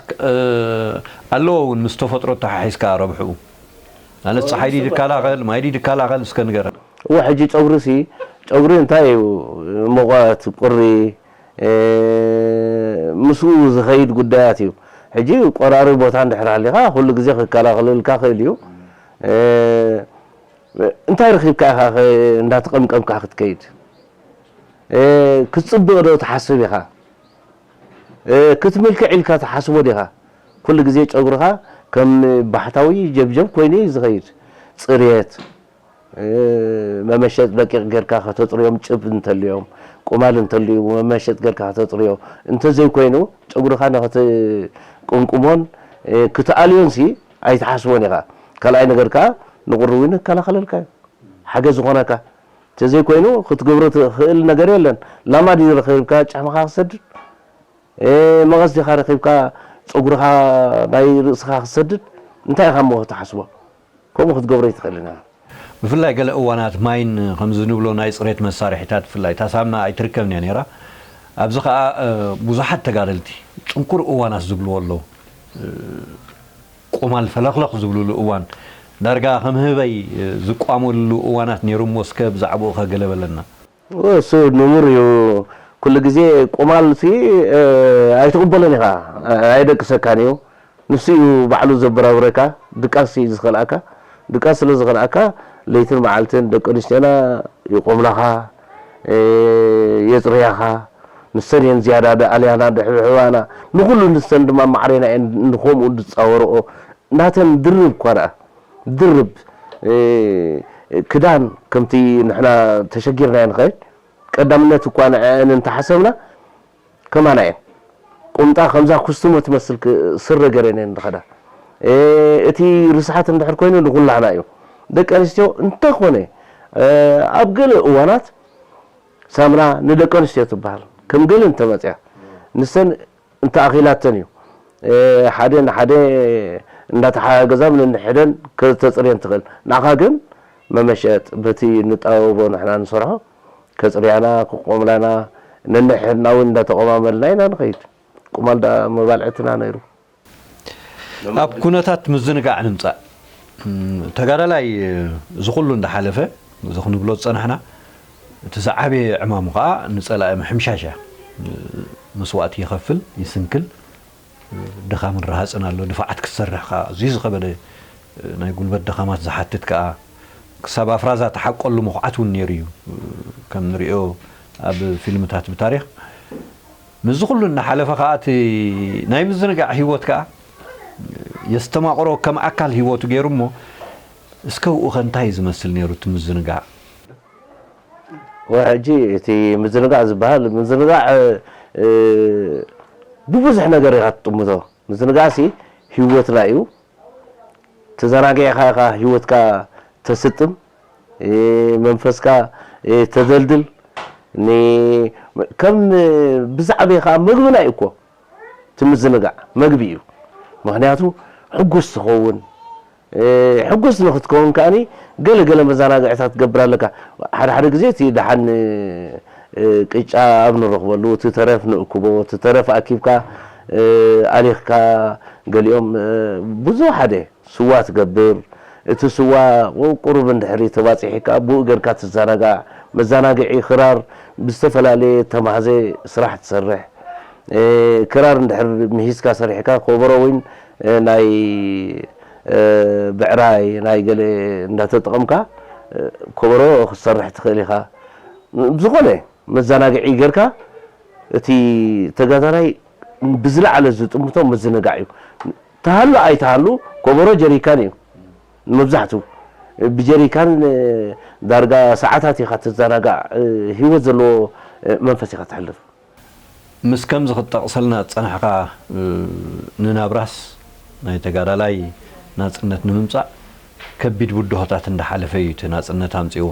ኣለዎ እውን ምስ ተፈጥሮ ተሓሒዝካ ረብሕኡ? ማለት ፀሓይ ድዩ ድከላኸል ማይ ድዩ ድከላኸል እስከ ንገረን። እወ ሕጂ ጨጉሪ ሲ ጨጉሪ እንታይ እዩ? ሙቐት፣ ቁሪ ምስኡ ዝኸይድ ጉዳያት እዩ። ሕጂ ቆራሪ ቦታ እንድሕር ሃሊኻ ኩሉ ግዜ ክከላኸለልካ ክእል እዩ። እንታይ ረኺብካ ኢኻ እንዳተቐምቀምካ ክትከይድ? ክትፅብቕ ዶ ትሓስብ ኢኻ? ክትምልክዕ ኢልካ ትሓስቦ ዲኻ? ኩሉ ግዜ ጨጉርኻ ከም ባሕታዊ ጀብጀብ ኮይኑ እዩ ዝኸይድ። ፅርየት፣ መመሸጥ ደቂቕ ጌርካ ከተፅርዮም፣ ጭብ እንተልዮም፣ ቁማል እንተልዩ መመሸጥ ጌርካ ከተፅርዮ፣ እንተዘይኮይኑ ጨጉርኻ ንኽትቅምቅሞን ክትኣልዮን ሲ ኣይትሓስቦን ኢኻ። ካልኣይ ነገር ከዓ ንቁሪ እውን ይከላኸለልካ እዩ። ሓገዝ ዝኾነካ። እንተዘይኮይኑ ክትገብሮ ትኽእል ነገር የለን። ላማ ድዩ ረኺብካ ጫማኻ ክትሰድድ? መቐስ ዲኻ ረኺብካ ፀጉርኻ ናይ ርእስኻ ክትሰድድ? እንታይ ኢኻ እሞ ክትሓስቦ? ከምኡ ክትገብሮ ኣይትኽእልን ኢኻ። ብፍላይ ገለ እዋናት ማይን ከምዚ ንብሎ ናይ ፅሬት መሳርሒታት ብፍላይ እታ ሳምና ኣይትርከብን እያ ነይራ። ኣብዚ ከዓ ብዙሓት ተጋደልቲ ፅንኩር እዋናት ዝብልዎ ኣለዉ። ቁማል ፈለኽለኽ ዝብልሉ እዋን ዳርጋ ከም ህበይ ዝቋመሉ እዋናት ነይሩ እሞ እስከ ብዛዕባኡ ከ ገለ በለና። እሱ ንሙር እዩ። ኩሉ ግዜ ቁማል ሲ ኣይትቕበሎን ኢኻ፣ ኣየደቅሰካን እዩ። ንሱ እዩ ባዕሉ ዘበራብረካ። ድቃስ እዩ ዝኸልኣካ። ድቃስ ስለ ዝኸልኣካ ለይትን መዓልትን ደቂ ኣንስትዮና ይቆምላኻ፣ የፅርያኻ። ንሰን እየን ዝያዳ ደኣልያና ድሕብሕባና። ንኹሉ ንሰን ድማ ማዕሬና እየን ንኸምኡ ዝፃወርኦ። ናተን ድርብ እኳ ደኣ ድርብ ክዳን ከምቲ ንሕና ተሸጊርናዮ ንኸይድ ቀዳምነት እኳ ንዐአን እንተሓሰብና ከማና እየን ቁምጣ ከምዛ ኩስትሞ ትመስል ስረ ገረን እየን ዝኸዳ። እቲ ርስሓት እንድሕር ኮይኑ ንኩላህና እዩ። ደቂ ኣንስትዮ እንተኾነ ኣብ ገለ እዋናት ሳምና ንደቂ ኣንስትዮ ትበሃል ከም ገለ እንተመፅያ ንሰን እንተኣኺላተን እዩ። ሓደ ንሓደ እንዳተሓጋገዛ ነንሕደን ከተፅርየን ትኽእል። ንዓኻ ግን መመሸጥ በቲ ንጣበቦ ንሕና ንሰርሖ ከፅርያና ክቆምላና ነንሕድና እውን እንዳተቆማመልና ኢና ንኸይድ። ቁማል ደኣ መባልዕትና ነይሩ። ኣብ ኩነታት ምዝንጋዕ ንምፃእ ተጋዳላይ እዚ ኩሉ እንዳሓለፈ እዚ ክንብሎ ዝፀናሕና እቲ ዝዓበየ ዕማሙ ከዓ ንፀላኢ ምሕምሻሽ እያ። መስዋእቲ ይኸፍል ይስንክል። ድኻምን ረሃፅን ኣሎ። ድፋዓት ክትሰርሕ ከዓ ኣዝዩ ዝኸበደ ናይ ጉልበት ድኻማት ዝሓትት ከዓ ክሳብ ኣፍራዛ ተሓቀሉ ምኹዓት እውን ነይሩ እዩ። ከም ንሪኦ ኣብ ፊልምታት ብታሪኽ ምስዚ ኩሉ እናሓለፈ ከዓ እቲ ናይ ምዝንጋዕ ህይወት ከዓ የስተማቕሮ ከም ኣካል ህይወቱ ገይሩ እሞ እስከ ብኡ ከ እንታይ እዩ ዝመስል ነይሩ እቲ ምዝንጋዕ? ሕጂ እቲ ምዝንጋዕ ዝበሃል ምዝንጋዕ ብብዙሕ ነገር ኢኻ ትጥምቶ። ምዝንጋዕ ሲ ህይወትና እዩ። ተዘናጊዕካ ኢኻ ህይወትካ ተስጥም፣ መንፈስካ ተደልድል። ከም ብዛዕባ ከዓ መግብና እዩ እኮ እቲ ምዝንጋዕ መግቢ እዩ። ምክንያቱ ሕጉስ ትኸውን ሕጉስ ንክትከውን ከዓኒ ገለ ገለ መዘናግዕታት ትገብር ኣለካ። ሓደ ሓደ ግዜ እቲ ደሓን ቅጫ ኣብ ንረኽበሉ እቲ ተረፍ ንእክቦ፣ እቲ ተረፍ ኣኪብካ ኣሊኽካ ገሊኦም ብዙ ሓደ ስዋ ትገብር። እቲ ስዋ ቁሩብ እንድሕሪ ተባፂሒካ ብኡ ገርካ ትዘናጋዕ። መዘናግዒ ክራር ብዝተፈላለየ ተማህዘ ስራሕ ትሰርሕ። ክራር እንድሕር ምሂዝካ ሰሪሕካ ኮበሮ ወይን ናይ ብዕራይ ናይ ገለ እንዳተጠቐምካ ኮበሮ ክትሰርሕ ትኽእል ኢኻ። ዝኾነ መዘናግዒ ጌርካ እቲ ተጋዳላይ ብዝለዓለ ዝጥምቶ ምዝንጋዕ እዩ። ተሃሉ ኣይተሃሉ ኮበሮ ጀሪካን እዩ መብዛሕቱ ብጀሪካን ዳርጋ ሰዓታት ኢኻ ትዘናጋዕ። ህይወት ዘለዎ መንፈስ ኢኻ ትሕልፍ። ምስ ከምዚ ክትጠቕሰልና ዝጸናሕካ ንናብራስ ናይ ተጋዳላይ ናጽነት ንምምጻእ ከቢድ ብድሆታት እንዳሓለፈ እዩ እቲ ናጽነት ኣምጺእዎ።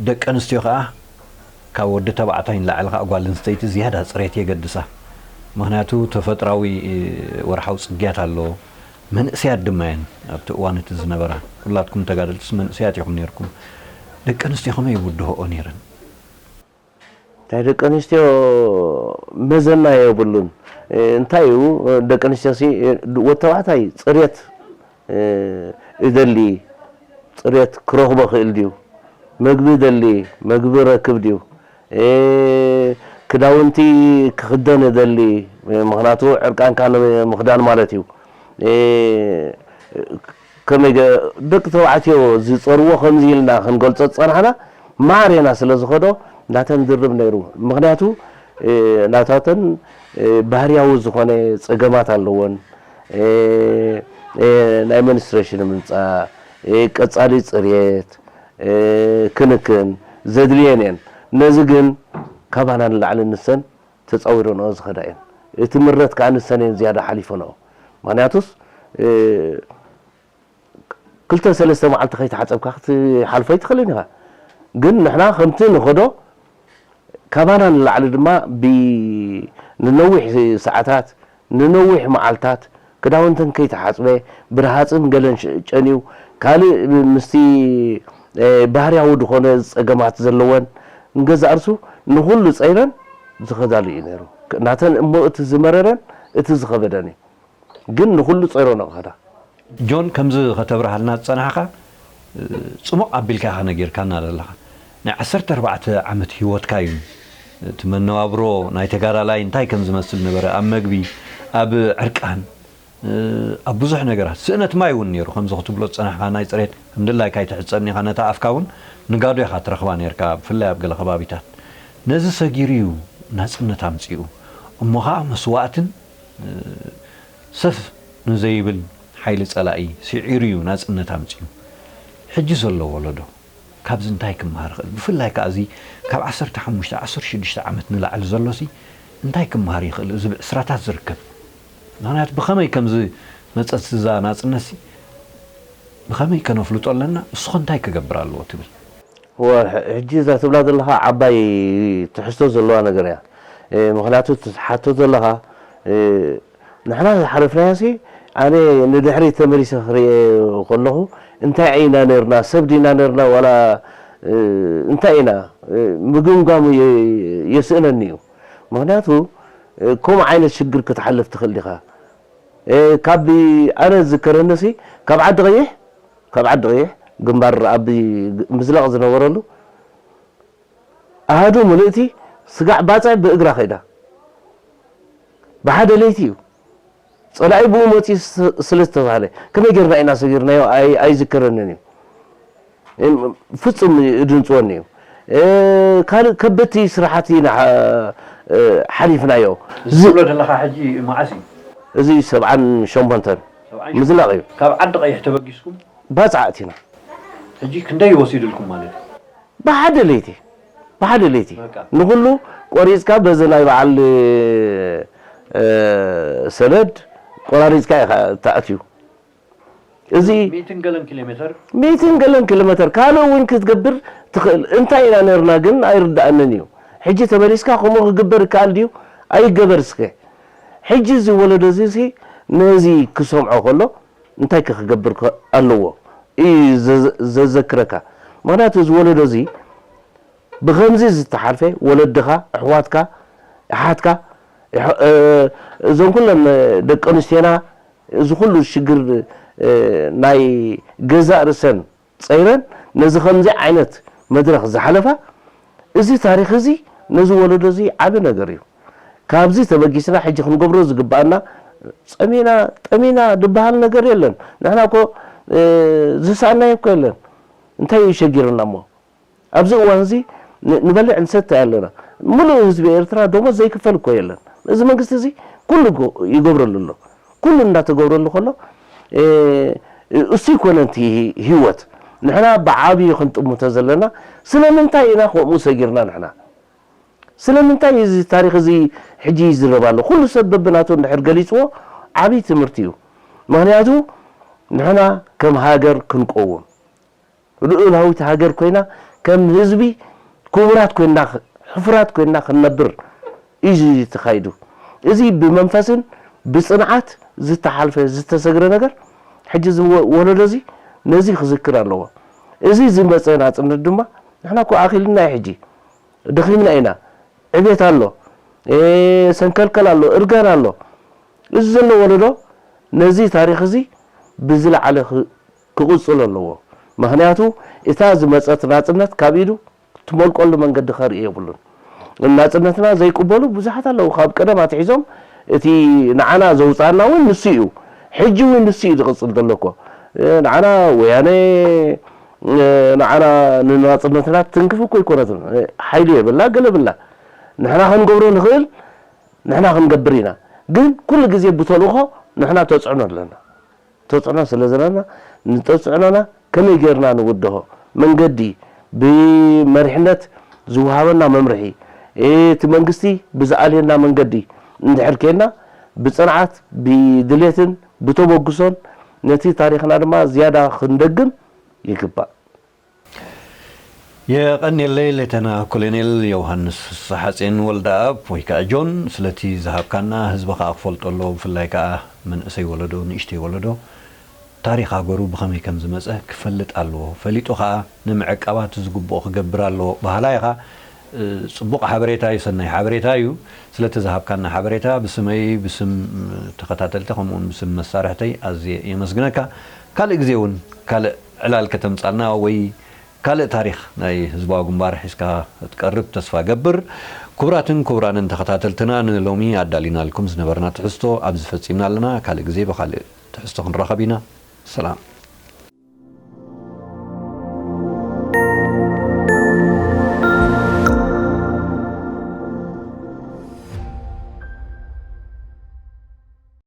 ደቂ ኣንስትዮ ከኣ ካብ ወዲ ተባዕታይ ንላዕሊ ከኣ ጓል ኣንስተይቲ ዝያዳ ጽሬት የገድሳ። ምኽንያቱ ተፈጥራዊ ወርሓዊ ጽግያት ኣለዎ። መንእሰያት ድማ እየን ኣብቲ እዋን እቲ ዝነበራ። ኩላትኩም ተጋደልትስ መንእሰያት ኢኹም ነይርኩም። ደቂ ኣንስትዮ ከመይ ይብድሆኦ ነይረን? ናይ ደቂ ኣንስትዮ መዘና የብሉን። እንታይ እዩ ደቂ ኣንስትዮ ሲ ወተባዕታይ ጽሬት እደሊ፣ ጽሬት ክረኽቦ ክእል ድዩ? መግቢ እደሊ፣ መግቢ ረክብ ድዩ? ክዳውንቲ ክኽደን እደሊ፣ ምኽንያቱ ዕርቃንካ ንምኽዳን ማለት እዩ። ከመይ ገ- ደቂ ተባዕትዮ ዝጸርዎ ከምዚ ኢልና ክንገልጾ ዝጸናሕና ማዕሬና ስለ ዝኸዶ ናተን ድርብ ነይሩ። ምኽንያቱ ናታተን ባህርያዊ ዝኾነ ጸገማት ኣለወን። ናይ መንስትሬሽን ምምጻእ፣ ቀጻሊ ጽርየት፣ ክንክን ዘድልየን እየን። ነዚ ግን ካባና ንላዕሊ ንሰን ተጻዊረንኦ ዝኸዳ እየን። እቲ ምረት ከኣ ንሰን እየን ዝያዳ ሓሊፈንኦ። ምኽንያቱስ ክልተ ሰለስተ መዓልቲ ከይተሓጸብካ ክትሓልፎ ኣይትኽእልን ኢኻ። ግን ንሕና ከምቲ ንኸዶ ካባና ንላዕሊ ድማ ብ- ንነዊሕ ሰዓታት ንነዊሕ መዓልታት ክዳውንተን ከይተሓጽበ ብርሃጽን ገለን ጨንዩ ካልእ ምስቲ ባህርያዊ ዝኾነ ጸገማት ዘለወን ንገዛእ ርሱ ንኹሉ ጸይረን ዝኸዳሉ እዩ ነይሩ። ናተን እሞ እቲ ዝመረረን እቲ ዝኸበደን እዩ። ግን ንኹሉ ጸይሮ ነው ኸዳ። ጆን ከምዚ ከተብርሃልና ዝጸናሕካ ጽሙቕ ኣቢልካ ኢኻ ነጊርካና ዘለኻ። ናይ ዓሰርተ ኣርባዕተ ዓመት ህይወትካ እዩ እቲ መነባብሮ ናይ ተጋዳላይ እንታይ ከም ዝመስል ነበረ ኣብ መግቢ ኣብ ዕርቃን ኣብ ብዙሕ ነገራት ስእነት ማይ እውን ነይሩ ከምዚ ክትብሎ ዝጸናሕካ ናይ ጽሬት ከም ድላይካ ኣይትሕጸን ኢኻ ነታ ኣፍካ እውን ንጋዶ ኢኻ ትረኽባ ነርካ ብፍላይ ኣብ ገለ ከባቢታት ነዚ ሰጊሩ እዩ ናጽነት ኣምጺኡ እሞ ኸዓ መስዋእትን ሰፍ ንዘይብል ሓይሊ ጸላኢ ስዒሩ እዩ ናጽነት ኣምጺኡ። ሕጂ ዘሎ ወለዶ ካብዚ እንታይ ክመሃር ይኽእል? ብፍላይ ከኣ እዚ ካብ ዓሰርተ ሓሙሽተ ዓሰርተ ሽዱሽተ ዓመት ንላዕሊ ዘሎሲ እንታይ ክመሃር ይኽእል? እዚ ብዕስራታት ዝርከብ ምኽንያቱ ብኸመይ ከም ዝመጸት እዛ ናጽነትሲ ብኸመይ ከነፍልጦ ኣለና? እሱኸ እንታይ ክገብር ኣለዎ ትብል? እወ፣ ሕጂ እዛ ትብላ ዘለኻ ዓባይ ትሕዝቶ ዘለዋ ነገር እያ። ምኽንያቱ ትሓቶ ዘለኻ ንሕና ዝሓለፍናዮሲ ኣነ ንድሕሪት ተመሊሰ ክሪኤ ከለኹ እንታይ ኢና ነርና ሰብ ዲና ነርና ዋላ እንታይ ኢና ምግምጋሙ የስእነኒ እዩ ምክንያቱ ከምኡ ዓይነት ሽግር ክትሓልፍ ትኽእል ዲኻ ካብ ኣነ ዝዝከረኒሲ ካብ ዓዲ ቀይሕ ካብ ዓዲ ቀይሕ ግንባር ኣብ ምዝላቕ ዝነበረሉ ኣሃዱ ምልእቲ ስጋዕ ባጽዕ ብእግራ ከይዳ ብሓደ ለይቲ እዩ ጸላኢ ብኡ መጺኡ ስ-፣ ስለ ዝተባህለ፣ ከመይ ጌርና ኢና ሰጊርናዮ? ኣይ-፣ ኣይዝከረንን እዩ። እም፣ ፍጹም ድንጽወኒ እዩ። እ፣ ካልእ ከበድቲ ስራሓት ኢና፣ እ፣ ሓሊፍናዮ። እዚ ትብሎ ዘለኻ ሕጂ መዓስ እዩ? እዚ ሰብዓን ሸሞንተን ሰብዓን ምዝላቕ እዩ። ካብ ዓዲ ቀይሕ ተበጊስኩም? ባጽዓ ኣቲና። ሕጂ ክንደይ ወሲድልኩም ማለት እዩ? ብሓደ ለይቲ፣ ብሓደ ለይቲ በቃ። ንኹሉ ቆሪጽካ በዚ ናይ በዓል፣ እ፣ ሰነድ ቆራሪጽካ ኢኻ ተኣትዩ። እዚ ሚእትን ገለን ኪሎ ሜተር? ሚእትን ገለን ኪሎ ሜተር ካልእ እውን ክትገብር ትኽእል። እንታይ ኢና ነርና ግን ኣይርዳእንን እዩ። ሕጂ ተመሊስካ ከምኡ ክግበር ይከኣል ድዩ? ኣይገበር እስከ። ሕጂ እዚ ወለዶ እዚ፣ እዚ ነዚ ክሰምዖ ከሎ እንታይ ከ ክገብር ከ ኣለዎ? እዩ ዘዘ-፣ ዘዘክረካ። ምኽንያቱ እዚ ወለዶ እዚ ብኸምዚ ዝተሓልፈ ወለድኻ፣ ኣሕዋትካ፣ ኣሓትካ፣ ኣሕ-፣ እ፣ እዞም ኩለን ደቂ ኣንስትዮና እዚ ኩሉ ሽግር፣ እ፣ ናይ ገዛእ ርእሰን ጸይረን ነዚ ከምዚ ዓይነት መድረኽ ዝሓለፋ፣ እዚ ታሪኽ እዚ ነዚ ወለዶ እዚ ዓቢ ነገር እዩ። ካብዚ ተበጊስና ሕጂ ክንገብሮ ዝግብኣና ጸሚና፣ ጠሚና ዝበሃል ነገር የለን። ንሕና እኮ፣ እ፣ ዝሰኣናዮ እኮ የለን። እንታይ እዩ ሸጊርና እሞ? ኣብዚ እዋን እዚ ን-፣ ንበልዕ ንሰተ ኣለና። ምሉእ ህዝቢ ኤርትራ ደሞዝ ዘይክፈል እኮ የለን። እዚ መንግስቲ እዚ ኩሉ ይጎ-፣ ይገብረሉ ኣሎ። ኩሉ እንዳተገብረሉ ከሎ፣ እ፣ እሱ ይኮነ እቲ ህይወት። ንሕና ብዓብዩ ክንጥምቶ ዘለና፣ ስለምንታይ ኢና ከምኡ ሰጊርና ንሕና? ስለምንታይ እዚ ታሪኽ እዚ ሕጂ ይዝረብ ኣሎ? ኩሉ ሰብ በብናቱ እንድሕር ገሊጽዎ ዓብዪ ትምህርቲ እዩ። ምኽንያቱ ንሕና ከም ሃገር ክንቀውም፣ ልኡላዊት ሃገር ኮይና ከም ህዝቢ ክቡራት ኮይና፣ ሕፉራት ኮይና ክንነብር እዩ ተኻይዱ። እዚ ብመንፈስን ብጽንዓት ዝተሓልፈ ዝተሰግረ ነገር ሕጂ እዚ ወ-፣ ወለዶ እዚ ነዚ ክዝክር ኣለዎ። እዚ ዝመጸ ናጽነት ድማ ንሕና እኮ ኣኺልና እዩ ሕጂ። ደኺምና ኢና። ዕቤት ኣሎ፣ እ፣ ሰንከልከል ኣሎ፣ እርጋን ኣሎ። እዚ ዘሎ ወለዶ ነዚ ታሪኽ እዚ ብዝለዓለ ክ-፣ ክቕጽሎ ኣለዎ። ምኽንያቱ እታ ዝመጸት ናጽነት ካብ ኢዱ ትመልቀሉ መንገዲ ከርኢ የብሉን። ናጽነትና ዘይቅበሉ ብዙሓት ኣለዉ። ካብ ቀደም ኣትሒዞም እቲ ንዓና ዘውጽኣና እውን ንሱ እዩ። ሕጂ እውን ንሱ እዩ ዝቕጽል ዘሎ እኮ። እ፣ ንዓና ወያነ፣ እ፣ ንዓና ንናጽነትና ትንክፍ እኮ ኣይኮነትን። እ፣ ሓይሊ የብላ፣ ገለ ብላ። ንሕና ክንገብሮ ንኽእል፣ ንሕና ክንገብር ኢና። ግን ኩሉ ግዜ ብተልእኾ ንሕና ተጽዕኖ ኣለና። ተጽዕኖ ስለ ዘለና፣ ንተጽዕኖና ከመይ ጌርና ንውድሆ? መንገዲ፣ ብመሪሕነት ዝወሃበና መምርሒ፣ እቲ መንግስቲ ብዝኣልየና መንገዲ እንድሕር ኬድና፣ ብጽንዓት፣ ብድሌትን ብተበግሶን ነቲ ታሪኽና ድማ ዝያዳ ክንደግም ይግባእ። የቐንየለይ ሌተና ኮሎኔል ዮሃንስ ፍስሓጼን ወልደኣብ ወይ ከኣ ጆን ስለቲ ዝሃብካና፣ ህዝቢ ከኣ ክፈልጦ ኣለዎ፣ ብፍላይ ከኣ መንእሰይ ወለዶ፣ ንእሽተይ ወለዶ ታሪኽ ሃገሩ ብኸመይ ከም ዝመጸ ክፈልጥ ኣለዎ። ፈሊጡ ከኣ ንምዕቃባት ዝግብኦ ክገብር ኣለዎ በሃላይ ኢኻ። ጽቡቕ ሓበሬታ እዩ፣ ሰናይ ሓበሬታ እዩ። ስለቲ ዝሃብካና ሓበሬታ ብስመይ፣ ብስም ተኸታተልቲ ከምኡውን ብስም መሳርሕተይ ኣዝየ የመስግነካ። ካልእ ግዜ እውን ካልእ ዕላል ከተምጻልና ወይ ካልእ ታሪኽ ናይ ህዝባዊ ግንባር ሒዝካ ክትቀርብ ተስፋ ገብር። ክቡራትን ክቡራንን ተኸታተልትና ንሎሚ ኣዳሊናልኩም ዝነበርና ትሕዝቶ ኣብዚ ፈጺምና ኣለና። ካልእ ግዜ ብኻልእ ትሕዝቶ ክንራኸብ ኢና። ሰላም።